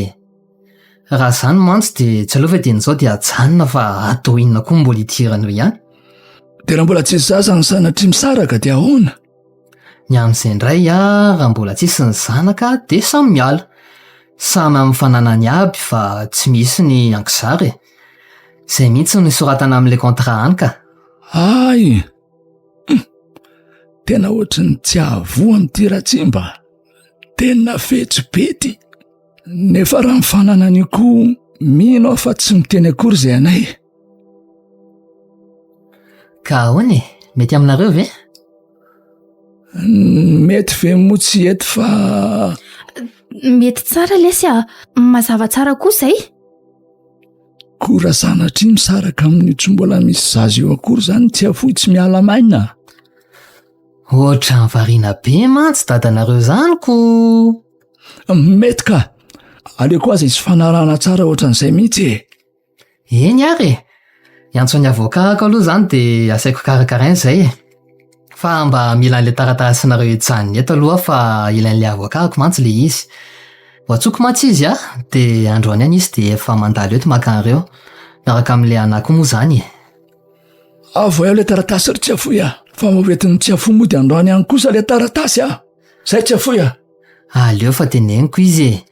Raha izany mantsy dia tsy aleo ve dieny izao dia ajanona fa atao inona koa mbola hidirana eo ihany? Dia raha mbola tsisy zaza no sanatria misaraka dia ahoana? Ny amin'izay indray raha mbola tsisy ny zanaka dia samy miala. Samy amin'ny fananany aby fa tsy misy ny ankizara e! Izay mihitsy no soratana amin'ilay contrat any ka! Hay! Hum! Tena ohatry ny tsy hahavoa amin'ity Ratsimba. Tena fetsy be ty. Nefa raha ny fananany io koa mino aho fa tsy miteny akory izay anay. Ka ahoana e? Mety aminareo ve? Mety ve moa tsy hety fa... Mety tsara lesy a! Mazava tsara koa izay. Koa raha sanatria misaraka amin'io tsy mbola misy zaza io akory izany tsy afoy tsy miala maina. Ohatran'ny variana be mantsy dadanareo izany ko. Mety ka. Aleoko aza hisy fanarahana tsara ohatran'izay mihitsy e. Eny ary e! Hiantso an'i avocat-ko aloha izany dia asaiko karakaraina izay e. Fa mba mila an'ilay taratasinareo hijanona eto aloha aho fa ilain'ilay avocat-ko mantsy ilay izy. Ho antsoiko mantsy izy a, dia androany ihany izy dia efa mandalo eto maka an'ireo. Miaraka amin'ilay anà koa moa izany e. Avoahy ilay taratasy ry Tsiafoy a! Fa mba hoentin'i Tsiafoy mody androany ihany kosa ilay taratasy a! Zay Tsiafoy a! Aleo fa teneniko izy e!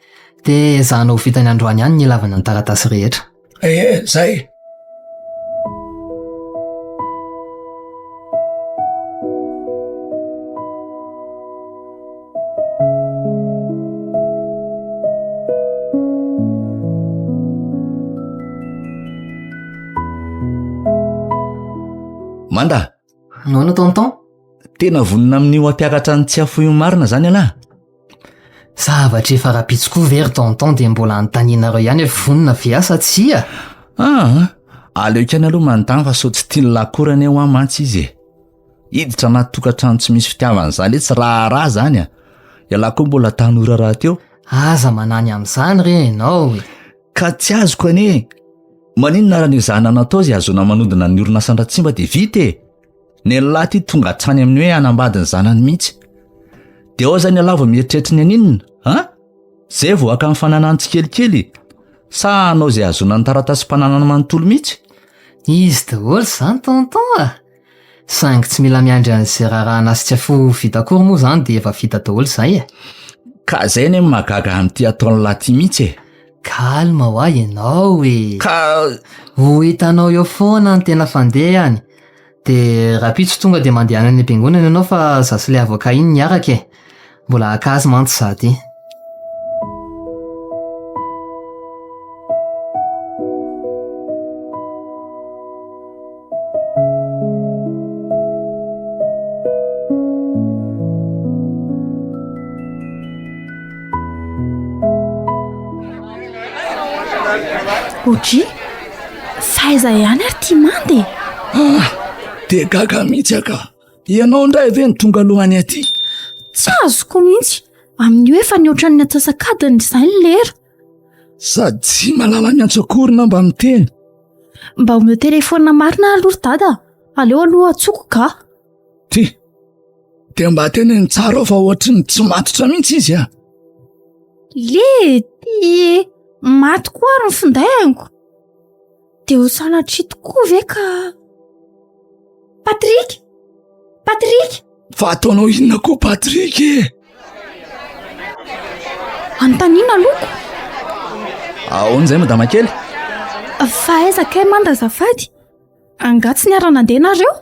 Dia ezahana ho vitany androany ihany ny ilavana ny taratasy rehetra. Ee, zay! Manda! Nahoana tonton? Tena vonona amin'io hampiakatra an'i Tsiafoy io marina zany ialahy? Zavatra efa rahampitso koa ve ry tonton dia mbola anontanianareo ihany hoe vonona ve aho sa tsia? Aa, aleoko ihany aloha manontany fa sao tsy tian'ny lakora anie hoa mantsy izy e. Hiditra anaty tokantrano tsy misy fitiavana izany letsy raharaha izany a. Ialahy koa mbola tanora rahateo. Aza manany amin'izany re ianao e. Ka tsy azoko anie. Maninona raha nezahana natao izay ahazoana manodina ny orinasan-dRatsimba dia vita e. Ny lahy ity tonga hatrany amin'ny hoe hanambady ny zanany mihitsy. Dia ao izany ialahy vao mieritreritra ny haninona? An? Izay vao haka ny fananany tsikelikely? Sa hanao izay hahazoana ny taratasim-pananany manontolo mihitsy? Izy daholo izany tonton a! Saingy tsy mila miandry an'izay raharaha an'Asy Tsiafohy ho vita akory moa izany dia efa vita daholo izay e! Ka izay anie no mahagaga amin'ity ataon'lah ity mihitsy e! Calme hoa ianao e! Ka. Ho hitanao eo foana ny tena fandehany. Dia rahampitso tonga dia mandehana any am-piangonana ianao fa za sy ilay avocat iny niaraka e! Mbola haka azy mantsy za ty. Oji, fa aiza ihany ary ty manda e? Ah, dia gaga mihitsy aho ka. Ianao indray ve no tonga aloha any aty? Tsy azoko mihitsy. Amin'io efa nihoatran'ny antsasak'adiny izay ny lera. Sady tsy mahalala miantso akory na mba miteny. Mba omeo telefaonina marina aloha ry dada. Aleo aloha antsoko ka. Ty, dia mba teneno tsara ao fa ohatry ny tsy matotra mihitsy izy a. Lety e! Maty koa ary ny findaiko. Dia ho sanatria tokoa ve ka... Patrick! Patrick! Fa ataonao inona koa Patrick e? Anontaniana aloha. Ahoana izay madama kely? Fa aiza kay manda azafady? Angaha tsy niara-nandeha nareo?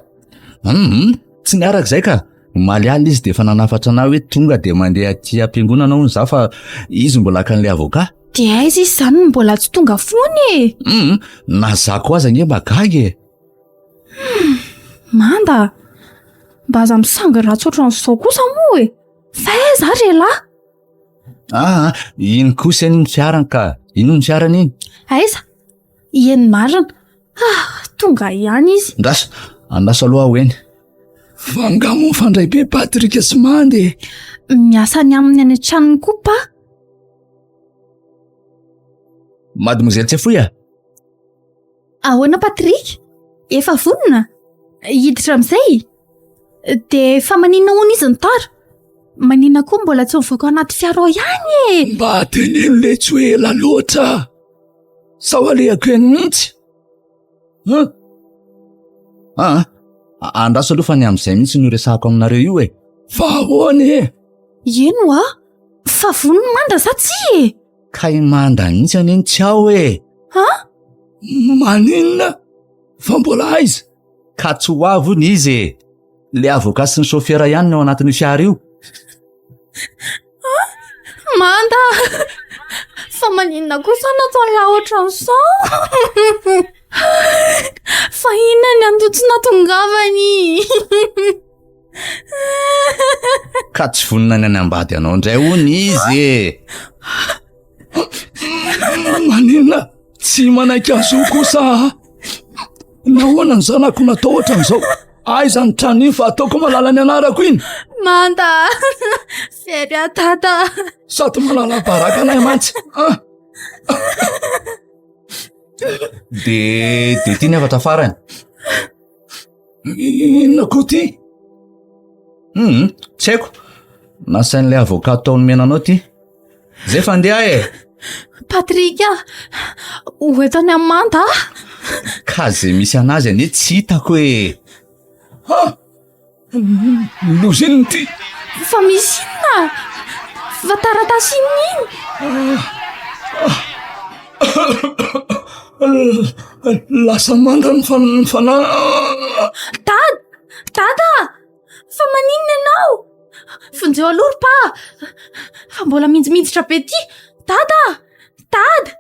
Hum, tsy niaraka izay ka. Omaly alina izy dia efa nanafatra anah hoe tonga dia mandeha aty am-piangonana hono za fa izy mbola haka an'ilay avocat. Dia aiza izy izany no mbola tsy tonga foana e? Hum, na za koa aza ange mba gaga e. Hum, Manda, mba aza misangy ratsy ohatran'izao kosa moa e. Fa aiza ary ialahy? Ah, iny kosa iny ny fiarany ka. Iny ny fiarany iny. Aiza? Eny marina. Ah, tonga ihany izy. Andraso, andraso aloha aho eny. Fa angaha moa mifandray be Patrick sy Manda e? Miasa any aminy any an-tranony koa pa. Mademoiselle Tsefoy a! Ahoana Patrick? Efa vonona? Hiditra amin'izay? Dia fa maninona hono izy no tara? Maninona koa mbola tsy mivoaka ao anaty fiara ao ihany e? Mba teneno letsy hoe ela loatra. Sao alehako eny mihitsy? Hein? Ah, andraso aloha fa ny amin'izay mihitsy no resahako aminareo io e. Fa ahoana e? Eny hoa, fa vonona manda sa tsia e? Kay manda mihitsy anie ny tsy ao e. Han? Maninona? Fa mbola aiza? Ka tsy ho avy hono izy e. Le avocat sy ny chauffeur ihany no ao anatin'io fiara io. Manda! Fa maninona kosa no ataon'lah ohatran'izao? Fa inona ny antony tsy nahatongavany? Ka tsy vonona ny hanambady anao indray hono izy e. Maninona? Tsy manaiky azy io kosa aho. Nahoana ny zanako natao ohatran'izao? Aiza ny trano iny fa ataoko malala ny anarako iny? Manda! Very aho dada! Sady malala baraka anay mantsy. Ah! De de ty ny hafatra farany. Inona koa ty? Hum, tsy haiko. Nasain'ilay avocat tao nomena anao ty. Zay fa andeha e. Patrick a, ho eto any amin'ny manda a. Ka zay misy anazy anie tsy hitako e. Ha! Loza inona ity? Fa misy inona? Fa taratasy inona iny? Lasa manga ny fanahy. Dada! Dada! Fa maninona ianao? Vonjeo aloha ry pa! Fa mbola minjiminjitra be ty! Dada! Dada!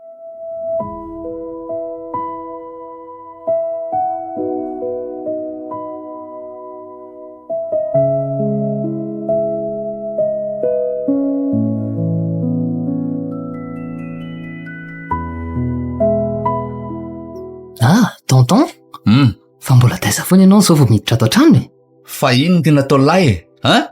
Ah, tonton? Hmm. Fa mbola taiza foana ianao izao vao miditra ato an-trano e? Fa inona no tiana atao lahy e? Hein?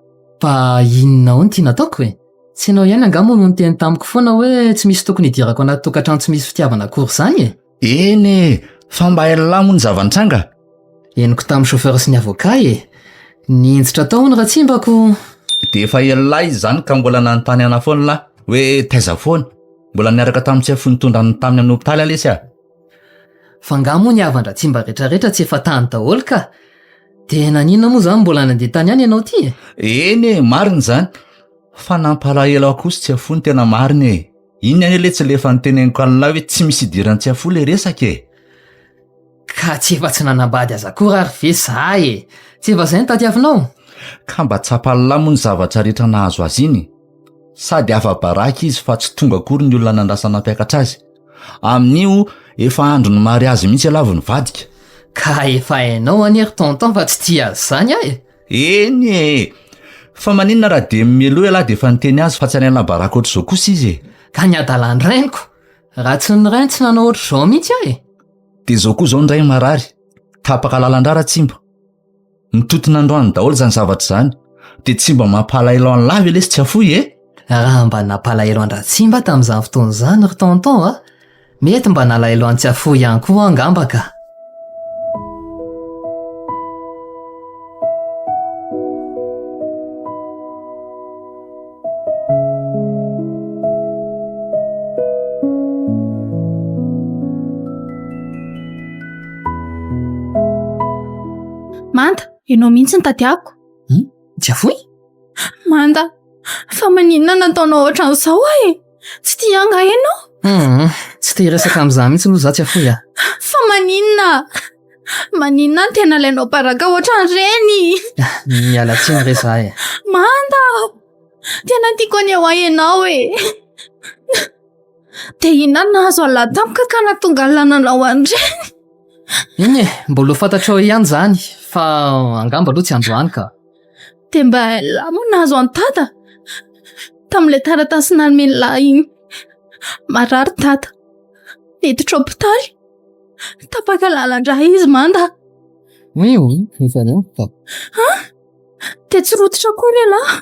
Fa inona ao no tiana ataoko e? Tsy ianao ihany angaha moa no niteny tamiko foana hoe tsy misy tokony hidirako anaty tokantrano tsy misy fitiavana akory izany e? Eny e! Fa mba hain'lah moa ny zava-nitranga? Henoko tamin'ny chauffeur sy ny avocat e! Nihinjitra tao hono Ratsimba ko! Dia efa elah izy izany ka mbola nanontany anah foana lah hoe taiza foana? Mbola niaraka tamin'i Tsiafoy nitondra ny taminy amin'ny hopitaly aho lesy a! Fa angaha moa ny havan-dRatsimba retraretra tsy efa tany daholo ka! Dia naninona moa izany mbola nandeha tany ihany ianao ity e? Eny e, marina izany. Fa nampalahelo ahy kosa Tsiafoy ny tena marina e! Iny anie letsy le efa noteneniko an'lah hoe tsy misy idiran'i Tsiafoy le resaka e! Ka tsy efa tsy nanambady azy akory ary ve za e! Tsy efa izay no tadiavinao? Ka mba tsapan'lah moa ny zavatra rehetra nahazo azy iny? Sady afa-baraka izy fa tsy tonga akory ny olona nandrasana hampiakatra azy. Amin'io efa andron'ny mariazy mihitsy ialahy vao nivadika. Ka efa hainao anie ry tonton fa tsy tia azy izany aho e! Eny e! Fa maninona raha dia mialoha ialahy dia efa niteny azy fa tsy any alabaraka ohatr'izao kosa izy e! Ka ny adalan-drainiko! Raha tsy ny rainy tsy nanao ohatr'izao mihitsy aho e! Dia izao koa izao ny ray marary, tapaka lalan-drà Ratsimba. Nitontona androany daholo izany zavatra izany. Dia tsy mba mampalahelo an'lah ve lesy Tsiafoy e? Raha mba nampalahelo an-dRatsimba tamin'izany fotoana izany ry tonton a! Mety mba nalahelo an'i Tsiafoy ihany koa aho angamba ka! Manda, ianao mihitsy no tadiaviko. Hmm? Tsiafoy? Manda, fa maninona nataonao ohatran'izao aho e? Tsy tia angaha ianao? Hmm, tsy te hiresaka amin'izany mihitsy aloha za Tsiafoy a. Fa maninona? Maninona no tena alainao baraka ohatran'ireny? Miala tsiny re za e. Manda, tena tiako anie ho ahy ianao e. Dia inona no nahazo an'lah tampoka ka nahatonga an'lah nanao an'ireny? Iny e, mbola ho fantatrao ihany izany, fa angamba aloha tsy androany ka. Dia mba lah moa nahazo an'i Dada? Tamin'ilay taratasy nomen'lah iny. Marary Dada. Niditra hopitaly. Tapaka lalan-drà izy manda. Oui, oui, efa reniko ka. Han? Dia tsy rototra akory ialahy.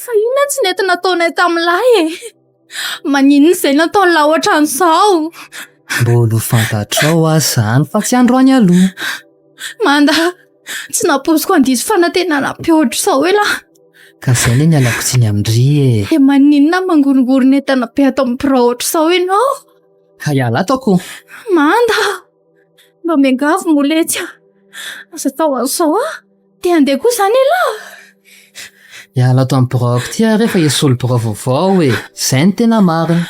Fa inona tsy nety nataonay tamin'lah e? Maninona izay nataon'lah ohatran'izao? Mbola ho fantatrao aho izany fa tsy androany aloha. Manda, tsy nampoiziko handiso fanantenana be ohatr'izao elah. Ka izay anie ny ialako tsiny amin-dry e. Dia maninona mangorongorona entana be ato amin'ny birao ohatr'izao ianao? Ka hiala ato aho ko. Manda, mba miangavy moa letsy a. Aza atao an'izao ah. Te handeha koa izany ialahy? Hiala ato amin'ny biraoko ity aho re fa hisolo birao vaovao e. Izay no tena marina.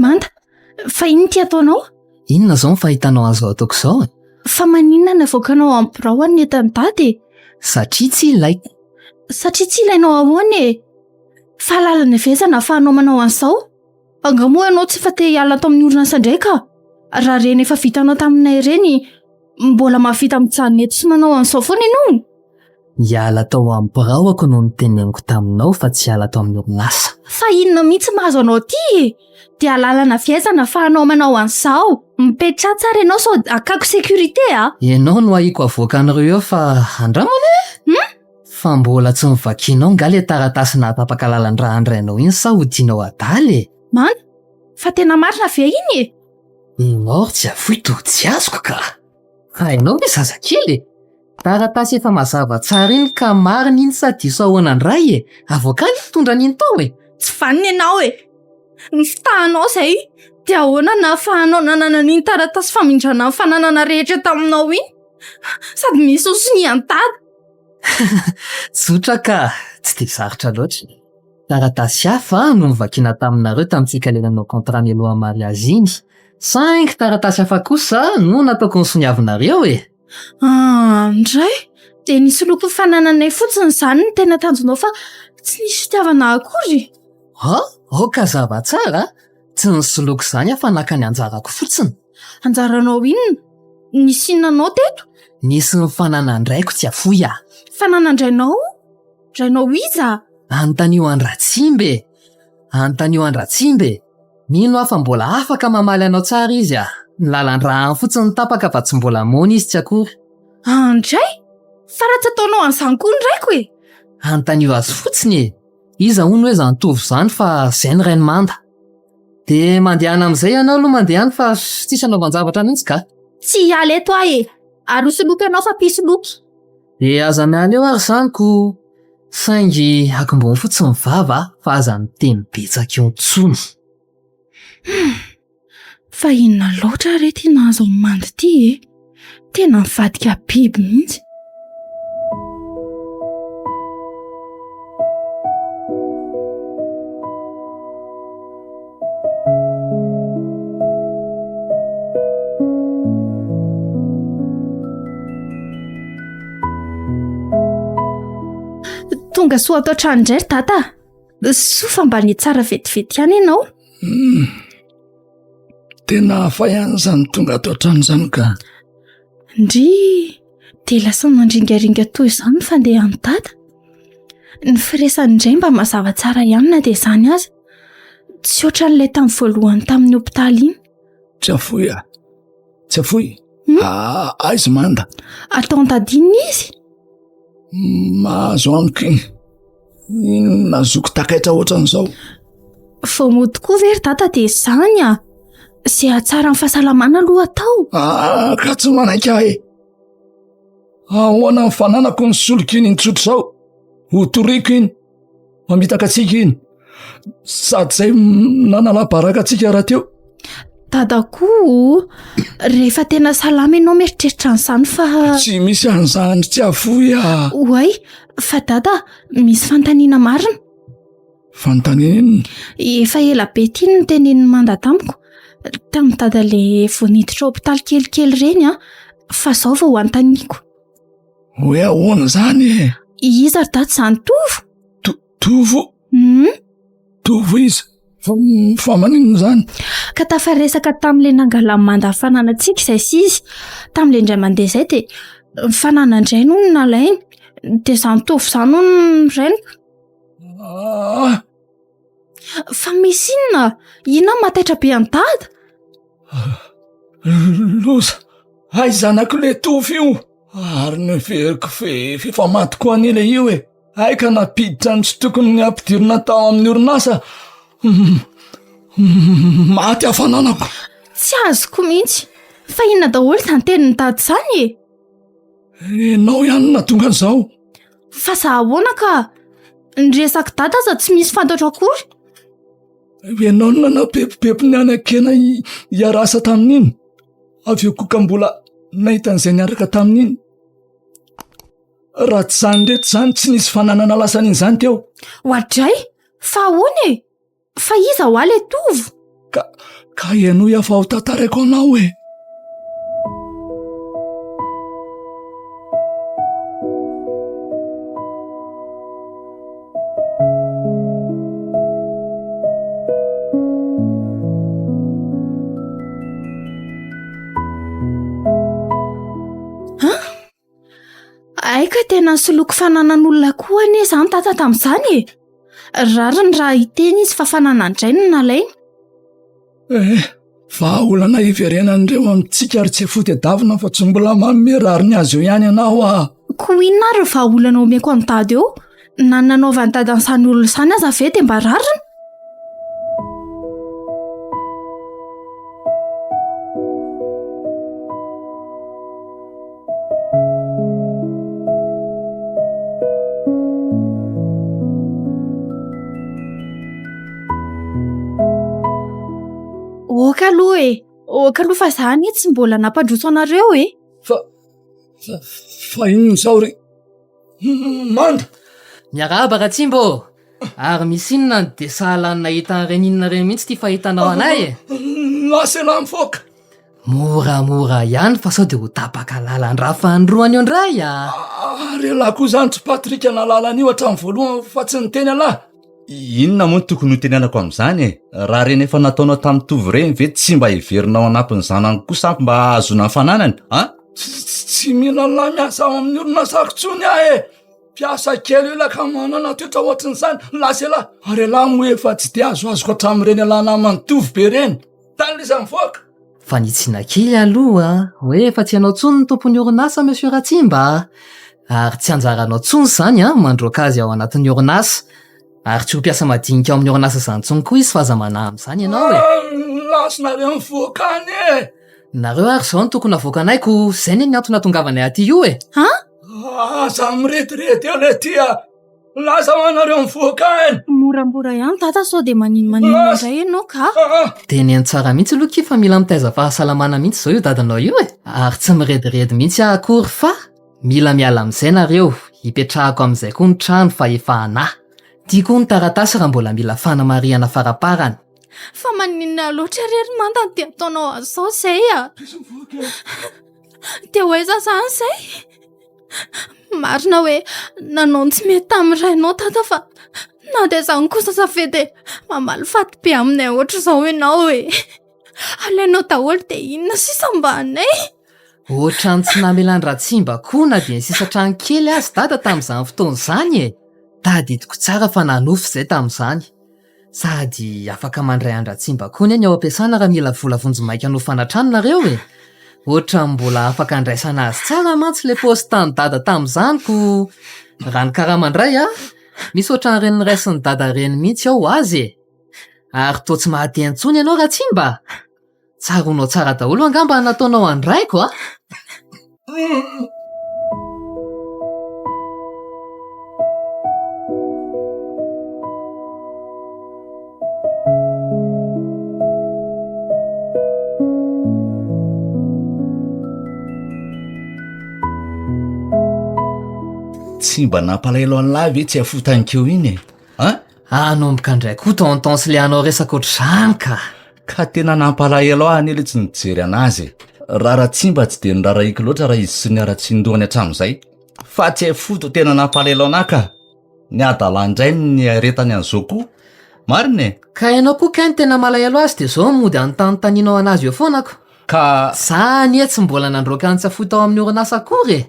Manda, fa inona ity ataonao? Inona izao ny fahitanao an'izao ataoko izao e? Fa maninona no avoakanao amin'ny birao any ny entan'i Dada e? Satria tsy ilaiko. Satria tsy ilainao ahoana e? Fa lalana ve izany ahafahanao manao an'izao? Angaha moa ianao tsy efa te hiala ato amin'ny orinasa indray ka? Raha ireny efa vitanao taminay ireny, mbola mahavita mijanona eto sy manao an'izao foana ianao? Hiala tao amin'ny biraoko no noteneniko taminao fa tsy hiala tao amin'ny orinasa. Fa inona mihitsy mahazo anao ity e? Dia lalana avy aiza no ahafahanao manao an'izao? Mipetraha tsara ianao sao akako sécurité a! Ianao no ahiako havoaka an'ireo eo fa andramana e! Hum? Fa mbola tsy novakianao nga le taratasy nahatapaka lalan-drà an-drainao iny sa hodianao adala e? Man, fa tena marina ve iny e? Ianao ry Tsiafoy toa tsy azoko ka! Fa ianao ve zazakely e? Taratasy efa mazava tsara iny ka marina iny sa diso ahoana indray e? Avoakany ny mpitondra an'iny tao e! Tsy vanona ianao e! Ny fitahanao izay, dia ahoana no nahafahanao nanana an'iny taratasy famindrana ny fananana rehetra taminao iny? Sady misy ho sonian'i Dada! Tsotra ka! Tsy dia sarotra loatra. Taratasy hafa no novakiana taminareo tamintsika ilay nanao contrat mialohan'ny mariazy iny, saingy taratasy hafa kosa no nataoko nosoniavinareo e! Ah, ndray! Dia nisoloky ny fanananay fotsiny izany no tena tanjonao fa tsy nisy fitiavana akory? Ah, aoka hazava tsara a! Tsy nisoloky izany aho fa naka ny anjarako fotsiny. Anjaranao inona? Nisy inona anao teto? Nisy ny fananan-draiko tsy afoy aho. Fananan-drainao? Rainao iza? Anontanio an-dRatsimba e! Anontanio an-dRatsimba e! Mino aho fa mbola afaka mamaly anao tsara izy a! Ny lalan-drà any fotsiny no tapaka fa tsy mbola moana izy tsy akory. Andray! Fa raha tsy ataonao an'izany koa ny raiko e! Anontanio azy fotsiny e! Iza hono hoe izany Tovo izany fa izay ny rain'i Manda. Dia mandehana amin'izay ianao aloha mandehana fa tsisy anaovan-javatra mihitsy ka! Tsy hiala eto aho e! Ary hosoloiko ianao fa mpisoloky. Dia aza miala eo ary izany ko! Saingy akombony fotsiny ny vava fa aza miteny betsaka eo intsony. Hum! Fa inona loatra re ity nahazo an'i Manda ity e? Tena nivadika biby mihitsy. Tonga soa ato an-trano indray ry dada. Soa fa mba nitsara vetivety ihany ianao. Hmm. Tena hafa ihany izany tonga ato an-trano izany ka. Ndry, dia lasa mandringaringa toy izany ny fandehan'i dada. Ny firesany indray mba mazava tsara ihany na dia izany aza. Tsy ohatran'ilay tamin'ny voalohany tamin'ny hopitaly iny. Tsy afoy ah. Tsy afoy. Hmm? Ah, aiza manda? Atao an-tadinina izy. Mahazo amiko iny. Inona zoko takaitra ohatran'izao? Vao mody koa ve ry dada dia izany ah? Izay hahatsara ny fahasalamana aloha atao. Ah, ka tsy manaiky ahy e. Ahoana ny fananako ny solika iny tsotra izao? Ho toriko iny. Mamitaka antsika iny. Sady izay nanala baraka antsika rahateo. Dada koa, rehefa tena salama ianao mieritreritra an'izany fa... Tsy misy an'izany tsy afoy ah. Oay, fa dada, misy fanontaniana marina. Fanontaniana inona? Efa ela be ity no notenenin'i Manda tamiko. Tamin'i dada le vao niditra hopitaly kelikely ireny an, fa izao vao anontaniako. Hoe ahoana izany e? Iza ry dada izany Tovo? Tovo? Hum? Tovo iza? Fa, fa maninona izany? Ka tafaresaka tamin'ilay nangalan'i Manda fananantsika izay sy izy. Tamin'ilay indray mandeha izay dia ny fananan-drainy hono no nalainy. Dia izany Tovo izany hono no rainy. Ah! Fa misy inona? Inona no mahataitra be an'i Dada? Loza! Hay zanako le Tovo io! Ary noheveriko fe f'efa maty koa anie le io e! Hay ka nampiditra ny tsy tokony hampidirina tao amin'ny orinasa. Maty hafananako. Tsy azoko mihitsy. Fa inona daholo izany tenin'i Dada izany e? Ianao ihany no nahatonga an'izao. Fa za ahoana ka? Ny resak'i Dada aza tsy misy fantatro akory. Ianao no nanapepopepy ny anakena hiarasa tamin'iny. Avy eo koa ka mbola nahita an'izay niaraka tamin'iny. Raha tsy izany rehetra izany tsy nisy fananana lasan'iny izany teo. Oadray! Fa ahoana e? Fa iza hoa le Tovo? Ka, ka henoy aho fa ho tantaraiko anao e. Hay ka tena nisoloky fananan'olona koa anie izany Dada tamin'izany e! Rariny raha hiteny izy fa fananan-drainy no nalainy. Eh, vahaolana hiverenan'ireo amintsika ry Tsiafotedavina fa tsy mbola manome rariny azy eo ihany ianao ah. Koa inona ary ny vahaolana omeko an'i Dada eo? Na ny nanaovan'i Dada an'izany olona izany aza ve dia mba rariny? Ok aloha e, ok aloha fa za anie tsy mbola nampandroso anareo e. Fa, fa, fa inona izao ry Manda? Miarahaba Ratsimba ô! Ary misy inona no dia sahala ny nahita an'ireny inona ireny mihitsy ity fahitanao anay e? Lasa ialahy mivoaka! Moramora ihany fa sao dia ho tapaka lalan-drà fanindroany eo indray a! Ary ialahy koa izany tsy Patrick nahalala an'io hatramin'ny voalohany fa tsy niteny ialahy? Inona moa no tokony hotenenako amin'izany e? Raha ireny efa nataonao tamin'i Tovo ireny ve tsy mba heverinao hanampy ny zanany kosa ampy mba hahazoana ny fananany? An? Tsy mila an'lah miasa ao amin'ny orinasako intsony aho e! Mpiasa kely io laka manana toetra ohatrin'izany, lasa elah. Ary elah moa efa tsy dia azoazoko hatramin'ireny elah naman'i Tovo be ireny. Tany l'izy mivoaka. Fanitsiana kely aloha hoe efa tsy ianao intsony ny tompon'ny orinasa Monsieur Ratsimba a! Ary tsy anjaranao intsony izany an, mandroaka azy ao anatin'ny orinasa. Ary tsy ho mpiasa madinika ao amin'ny orinasa izany intsony koa izy fa aza manahy amin'izany ianao e! Lasa nareo mivoaka any e! Nareo ary izao no tokony havoakanay ko izay anie ny antony hatongavanay aty io e! An? Aza mirediredy eo letia a! Lasa ho anareo mivoaka any! Moramora ihany dada sao dia maninomaninona indray ianao ka! Teneno tsara mihitsy aloha kia fa mila mitaiza fahasalamana mihitsy izao io dadanao io e! Ary tsy mirediredy mihitsy aho akory fa mila miala amin'izay nareo, hipetrahako amin'izay koa ny trano fa efa anà. Ty koa ny taratasy raha mbola mila fanamarihana faraparany. Fa maninona loatra re ry Manda no dia ataonao an'izao izay a? Dia ho aiza izany izay? Marina hoe nanao ny tsy mety tamin'ny rainao dada fa na dia izany kosa aza ve dia mamaly faty be aminay ohatr'izao ianao e? Alainao daholo dia inona sisa mba anay? Ohatran'ny tsy namelan-dRatsimba koa na dia ny sisan-trano kely aza dada tamin'izany fotoana izany e! Tadidiko tsara fa nanofy izay tamin'izany. Sady afaka mandray an-dRatsimba koa anie ny ao am-piasana raha mila vola vonjimaika hanofana trano nareo e! Ohatran'ny mbola afaka andraisana azy tsara mantsy ilay paosy-tany dada tamin'izany ko raha ny karama indray a! Misy ohatran'ireny noraisin'i dada ireny mihitsy ao ho azy e! Ary toa tsy mahateny intsony ianao Ratsimba? Tsaroanao tsara daholo angamba ny nataonao an-draiko a! Tsy mba nampalahelo an'lah ve tsy afotankeo iny e? An? Hanomboka indray koa tonton sy le hanao resaka ohatr'izany ka! Ka tena nampalahelo ahy anie le tsy nijery anazy e! Raha Ratsimba tsy dia norarahiko loatra raha izy sy ny haratsian-dohany hatramin'izay. Fa tsy hay foto tena nampalahelo anah ka! Ny hadalany indray no niaretany an'izao koa! Marina e! Ka ianao koa kay no tena malahelo azy dia zao mody anontanintanianao anazy eo foana ko! Ka. Za anie tsy mbola nandroaka an'i Tsafoy tao amin'ny orinasa akory e!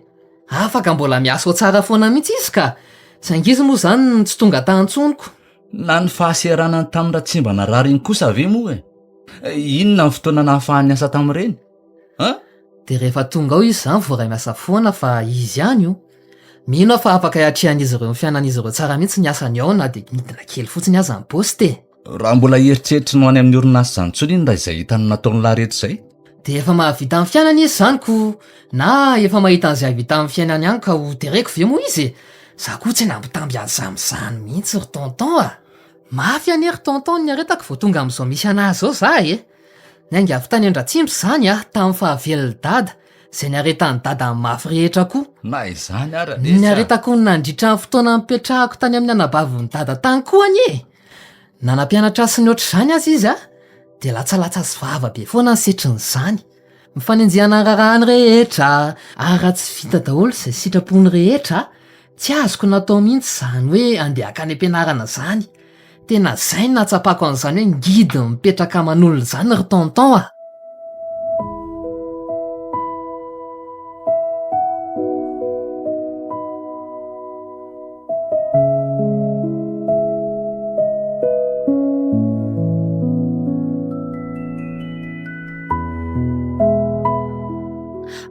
Afaka mbola miasa ao tsara foana mihitsy izy ka! Saingy izy moa izany no tsy tonga tany intsony ko! Na ny fahaseranany tamin'ny Ratsimba narary iny kosa ve moa e? Inona ny fotoana nahafahany niasa tamin'ireny? An? Dia rehefa tonga ao izy izany voaray miasa foana fa izy ihany io. Mino aho fa afaka hiatrehan'izy ireo ny fiainan'izy ireo tsara mihitsy ny asany ao na dia midina kely fotsiny aza ny poste e! Raha mbola eritreritry ny ho any amin'ny orinasa izany intsony iny raha izay hitany nataon'lah rehetra izay. Dia efa mahavita ny fiainany izy izany ko na efa mahita an'izay hahavita ny fiainany ihany ka ho tereko ve moa izy e? Za koa tsy nampitamby azy amin'izany mihitsy ry tonton a! Mafy anie ry tonton ny niaretako vao tonga amin'izao misy anah izao za e! Niainga avy tany Andratsimba izany aho tamin'ny fahavelon'i dada, izay niaretan'i dada ny mafy rehetra koa. Na izany ara lesy a! Niaretako nandritra ny fotoana nipetrahako tany amin'ny anabavin'i dada tany koa anie e! Na nampianatra ahy sy ny ohatr'izany aza izy a, dia latsalatsa sy vava be foana ny setrin'izany. Mifanenjehana ny raharahany rehetra, ary raha tsy vita daholo izay sitrapony rehetra, tsy azoko natao mihitsy izany hoe andeha hankany am-pianarana izany. Tena izay no nahatsapako an'izany hoe ngidy mipetraka aman'olona izany ry tonton a!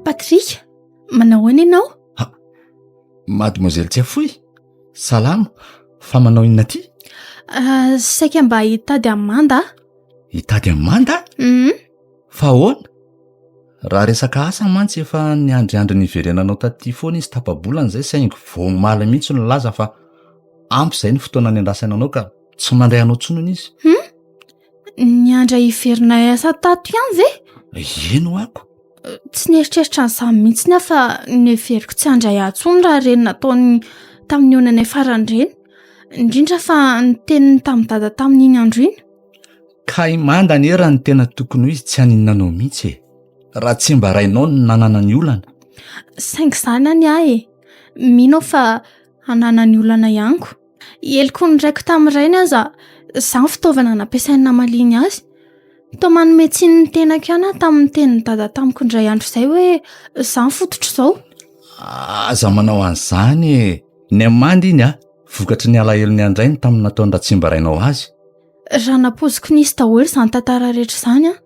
Patrick, manao ahoana ianao? Ha, Mademoiselle Tsiafoy, salama, fa manao inona aty? Ah, saika mba hitady an'i Manda aho. Hitady an'i Manda? Mhm. Fa ahoana? Raha resaka asa mantsy efa niandriandry ny hiverenanao taty foana izy tapa-bolana izay saingy vao omaly mihitsy no nilaza fa ampy izay ny fotoana niandrasany anao ka tsy mandray anao intsony hono izy. Hum? Niandry ahy hiverina hiasa tato ihany ve? Eny ho ako. Tsy nieritreritra an'izany mihitsy aho fa noheveriko tsy handray ahy intsony raha ireny nataony tamin'ny onanay farany ireny. Indrindra fa ny teniny tamin'i Dada tamin'iny andro iny. Ka i Manda anie raha ny tena tokony ho izy tsy haninona anao mihitsy e. Raha tsy mba rainao no nananany olana. Saingy izany anie ahy e. Mino aho fa hananany olana ihany ko. Heloky ny raiko tamin'ny rainy aza, izany fitaovana nampiasainy namaliany azy. Toa manome tsiny ny tenako ihany aho tamin'ny tenin'i Dada tamiko indray andro izay hoe izany fototr'izao. Aza manao an'izany e. Ny an'i Manda iny a, vokatry ny alahelony an-drainy tamin'ny nataon-dRatsimba rainao azy. Raha nampoiziko nisy daholo izany tantara rehetra izany an,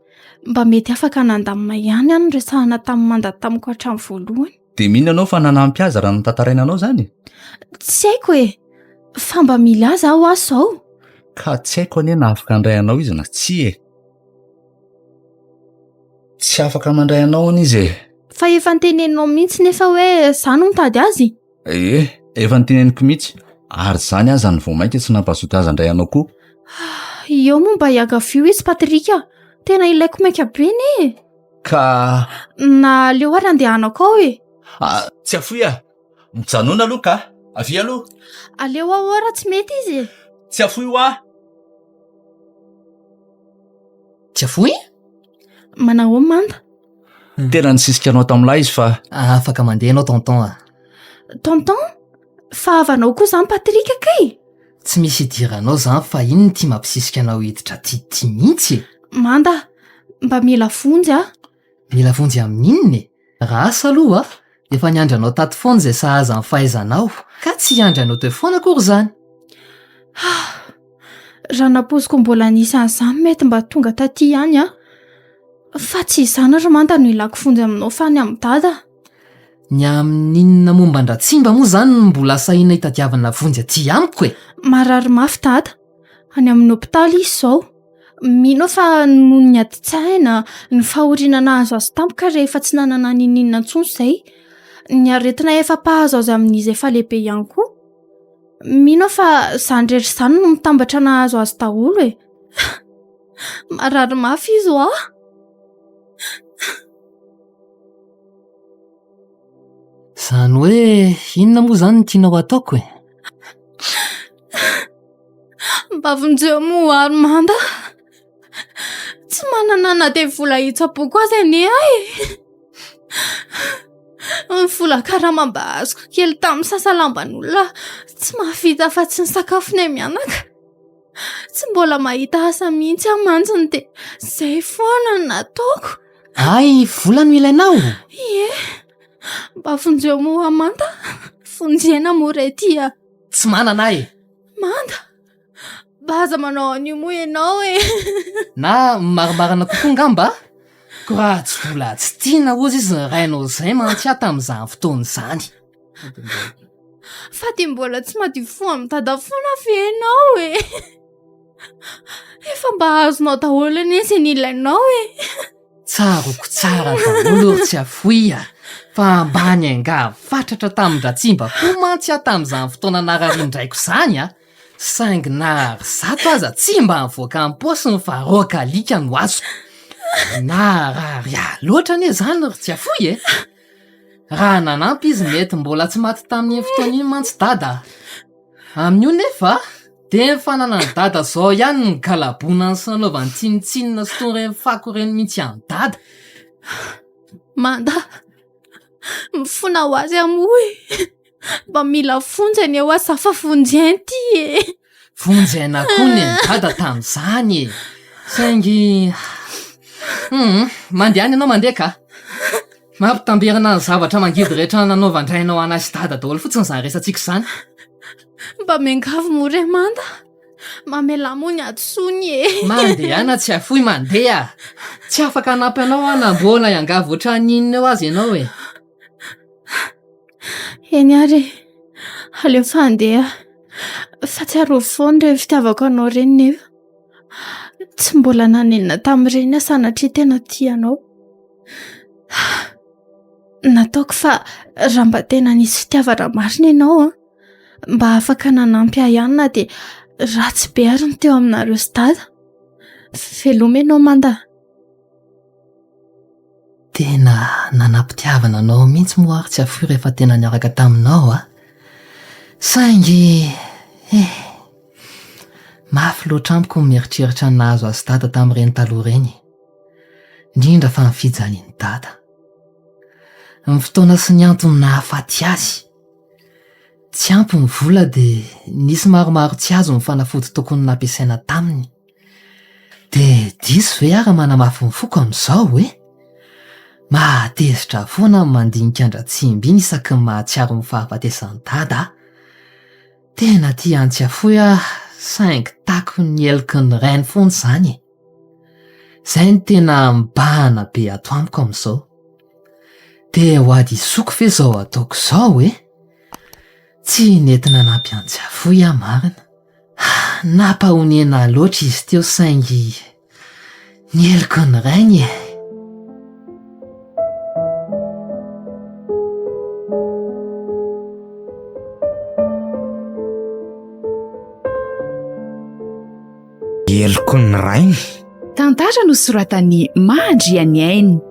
mba mety afaka nandamina ihany aho noresahana tamin'i Manda tamiko hatramin'ny voalohany. Dia mino ianao fa nanampy azy raha notantaraina anao izany? Tsy haiko e! Fa mba mila azy aho aho izao. Ka tsy haiko anie na afaka handray anao izy na tsia e! Tsy afaka mandray anao hono izy e! Fa efa noteneninao mihitsy nefa hoe izaho no mitady azy? Ee, efa noteneniko mihitsy. Ary izany aza no vao mainka tsy nampazoto azy handray anao koa. Eo moa mba iangavio izy Patrick a! Tena ilaiko maika be anie e! Ka. Na aleo ary andehanako ao e! Ah, tsy afoy a! Mijanona aloha ka! Avia aloha! Aleo aho ao raha tsy mety izy e! Tsy afoy hoa! Tsy afoy? Manahoa Manda? Tena nisisika anao tamin'ilay izy fa. Afaka mandeha ianao tonton a! Tonton? Fa havanao koa izany Patrick kay? Tsy misy idiranao izany fa inona ity mampisisika anao hiditra aty ity mihitsy e? Manda, mba mila vonjy aho. Mila vonjy amin'inona e? Raha asa aloha, efa niandry anao tato foana izay sahaza ny fahaizanao, ka tsy hiandry anao teo foana akory izany. Raha nampoiziko mbola nisy an'izany mety mba tonga taty ihany aho. Fa tsy izany ry Manda no ilako vonjy aminao fa ny amin'i Dada. Ny amin'inona momba an-dRatsimba moa izany no mbola sahina hitadiavana vonjy aty amiko e? Marary mafy Dada. Any amin'ny hopitaly izy izao. Mino aho fa noho ny adin-tsaina, ny fahoriana nahazo azy tampoka rehefa tsy nanana n'inon'inona intsony izay. Ny aretina efa mpahazo azy amin'izy efa lehibe ihany koa. Mino aho fa izany rehetra izany no mitambatra nahazo azy daholo e. Marary mafy izy hoa. Izany hoe inona moa izany no tianao hataoko e? Mba vonjeo moa ary Manda. Tsy manana na dia vola hitsaboako azy anie aho e. Ny vola karama mba azoko kely tamin'ny sasalamban'olona tsy mahavita afa-tsy ny sakafonay mianaka. Tsy mbola mahita asa mihitsy aho mantsy dia izay foana no nataoko. Hay vola no ilainao? Ie. Mba vonjeo moa Manda. Vonjena moa re ty a. Tsy manana aho e. Manda! Mba aza manao an'io moa ianao e! Na marimarina kokoa ngamba, ko raha tsy vola tsy tiana hozy izy ny rainao izay mantsy aho tamin'izany fotoana izany. Fa dia mbola tsy madio fo amin'i Dada foana ve ianao e? Efa mba azonao daholo anie izay nilainao e! Tsaroako tsara daholo ry Tsiafoy a! Fa mba niangavy fatratra tamin-dRatsimba koa mantsy aho tamin'izany fotoana nararian-draiko izany a! Saingy na ry zato aza tsy mba nivoaka am-paosiny fa roaka alika no azoko. Naharary ahy loatra anie izany ry Tsiafoy e! Raha nanampy izy mety mbola tsy maty tamin'iny fotoana iny mantsy Dada a! Amin'io nefa dia ny fananan'i Dada zao ihany no nigalabonany sy nanaovany tsinontsinona sy toy ireny fako ireny mihitsy an'i Dada. Manda, mifona ho azy aho moa e! Mba mila vonjy anie hoa za fa vonjy aina ity e! Vonjy aina koa ny an'i Dada tamin'izany e! Saingy hum, mandehana ianao mandeha ka! Mampitamberina ny zavatra mangidy rehetra nanaovan-drainao anay sy dada daholo fotsiny izany resatsika izany. Mba miangavy moa re Manda. Mamelà moa ny hadisoany e. Mandehana tsy afoy mandeha. Tsy afaka hanampy anao aho na mbola hiangavy ohatran'ny inona eo aza ianao e. Eny ary e. Aleo fa handeha. Fa tsarovy foana ireny fitiavako anao ireny nefa. Tsy mbola nanenina tamin'ireny aho sanatria tena tia anao. Nataoko fa raha mba tena nisy fitiavana marina ianao an, mba afaka nanampy ahy ihany na dia ratsy be ary ny teo aminareo sy dada. Veloma ianao Manda. Tena nanam-pitiavana anao mihitsy moa aho tsy afoy rehefa tena niaraka taminao a. Saingy eh, mafy loatra amiko ny mieritreritra ny nahazo azy dada tamin'ireny taloha ireny. Indrindra fa ny fijalian'i dada. Ny fotoana sy ny antony nahafaty azy. Tsy ampy ny vola dia nisy maromaro tsy azo ny fanafody tokony nampiasaina taminy. Dia diso ve aho raha manamafy ny foko amin'izao e? Mahatezitra foana ny mandinika an-dRatsimba iny isaky ny mahatsiaro ny fahafatesan'i Dada aho. Tena tia an'i Tsiafoy aho saingy takon'ny heloky ny rainy foana izany e. Izay no tena mibahana be ato amiko amin'izao. Dia ho hadisoko ve izao ataoko izao e? Tsy nety nanampy an'i Tsiafoy aho marina. Nampahonena loatra izy teo saingy ny heloky ny rainy e. Heloky ny rainy. Tantara nosoratan'i Mahandrianiaina.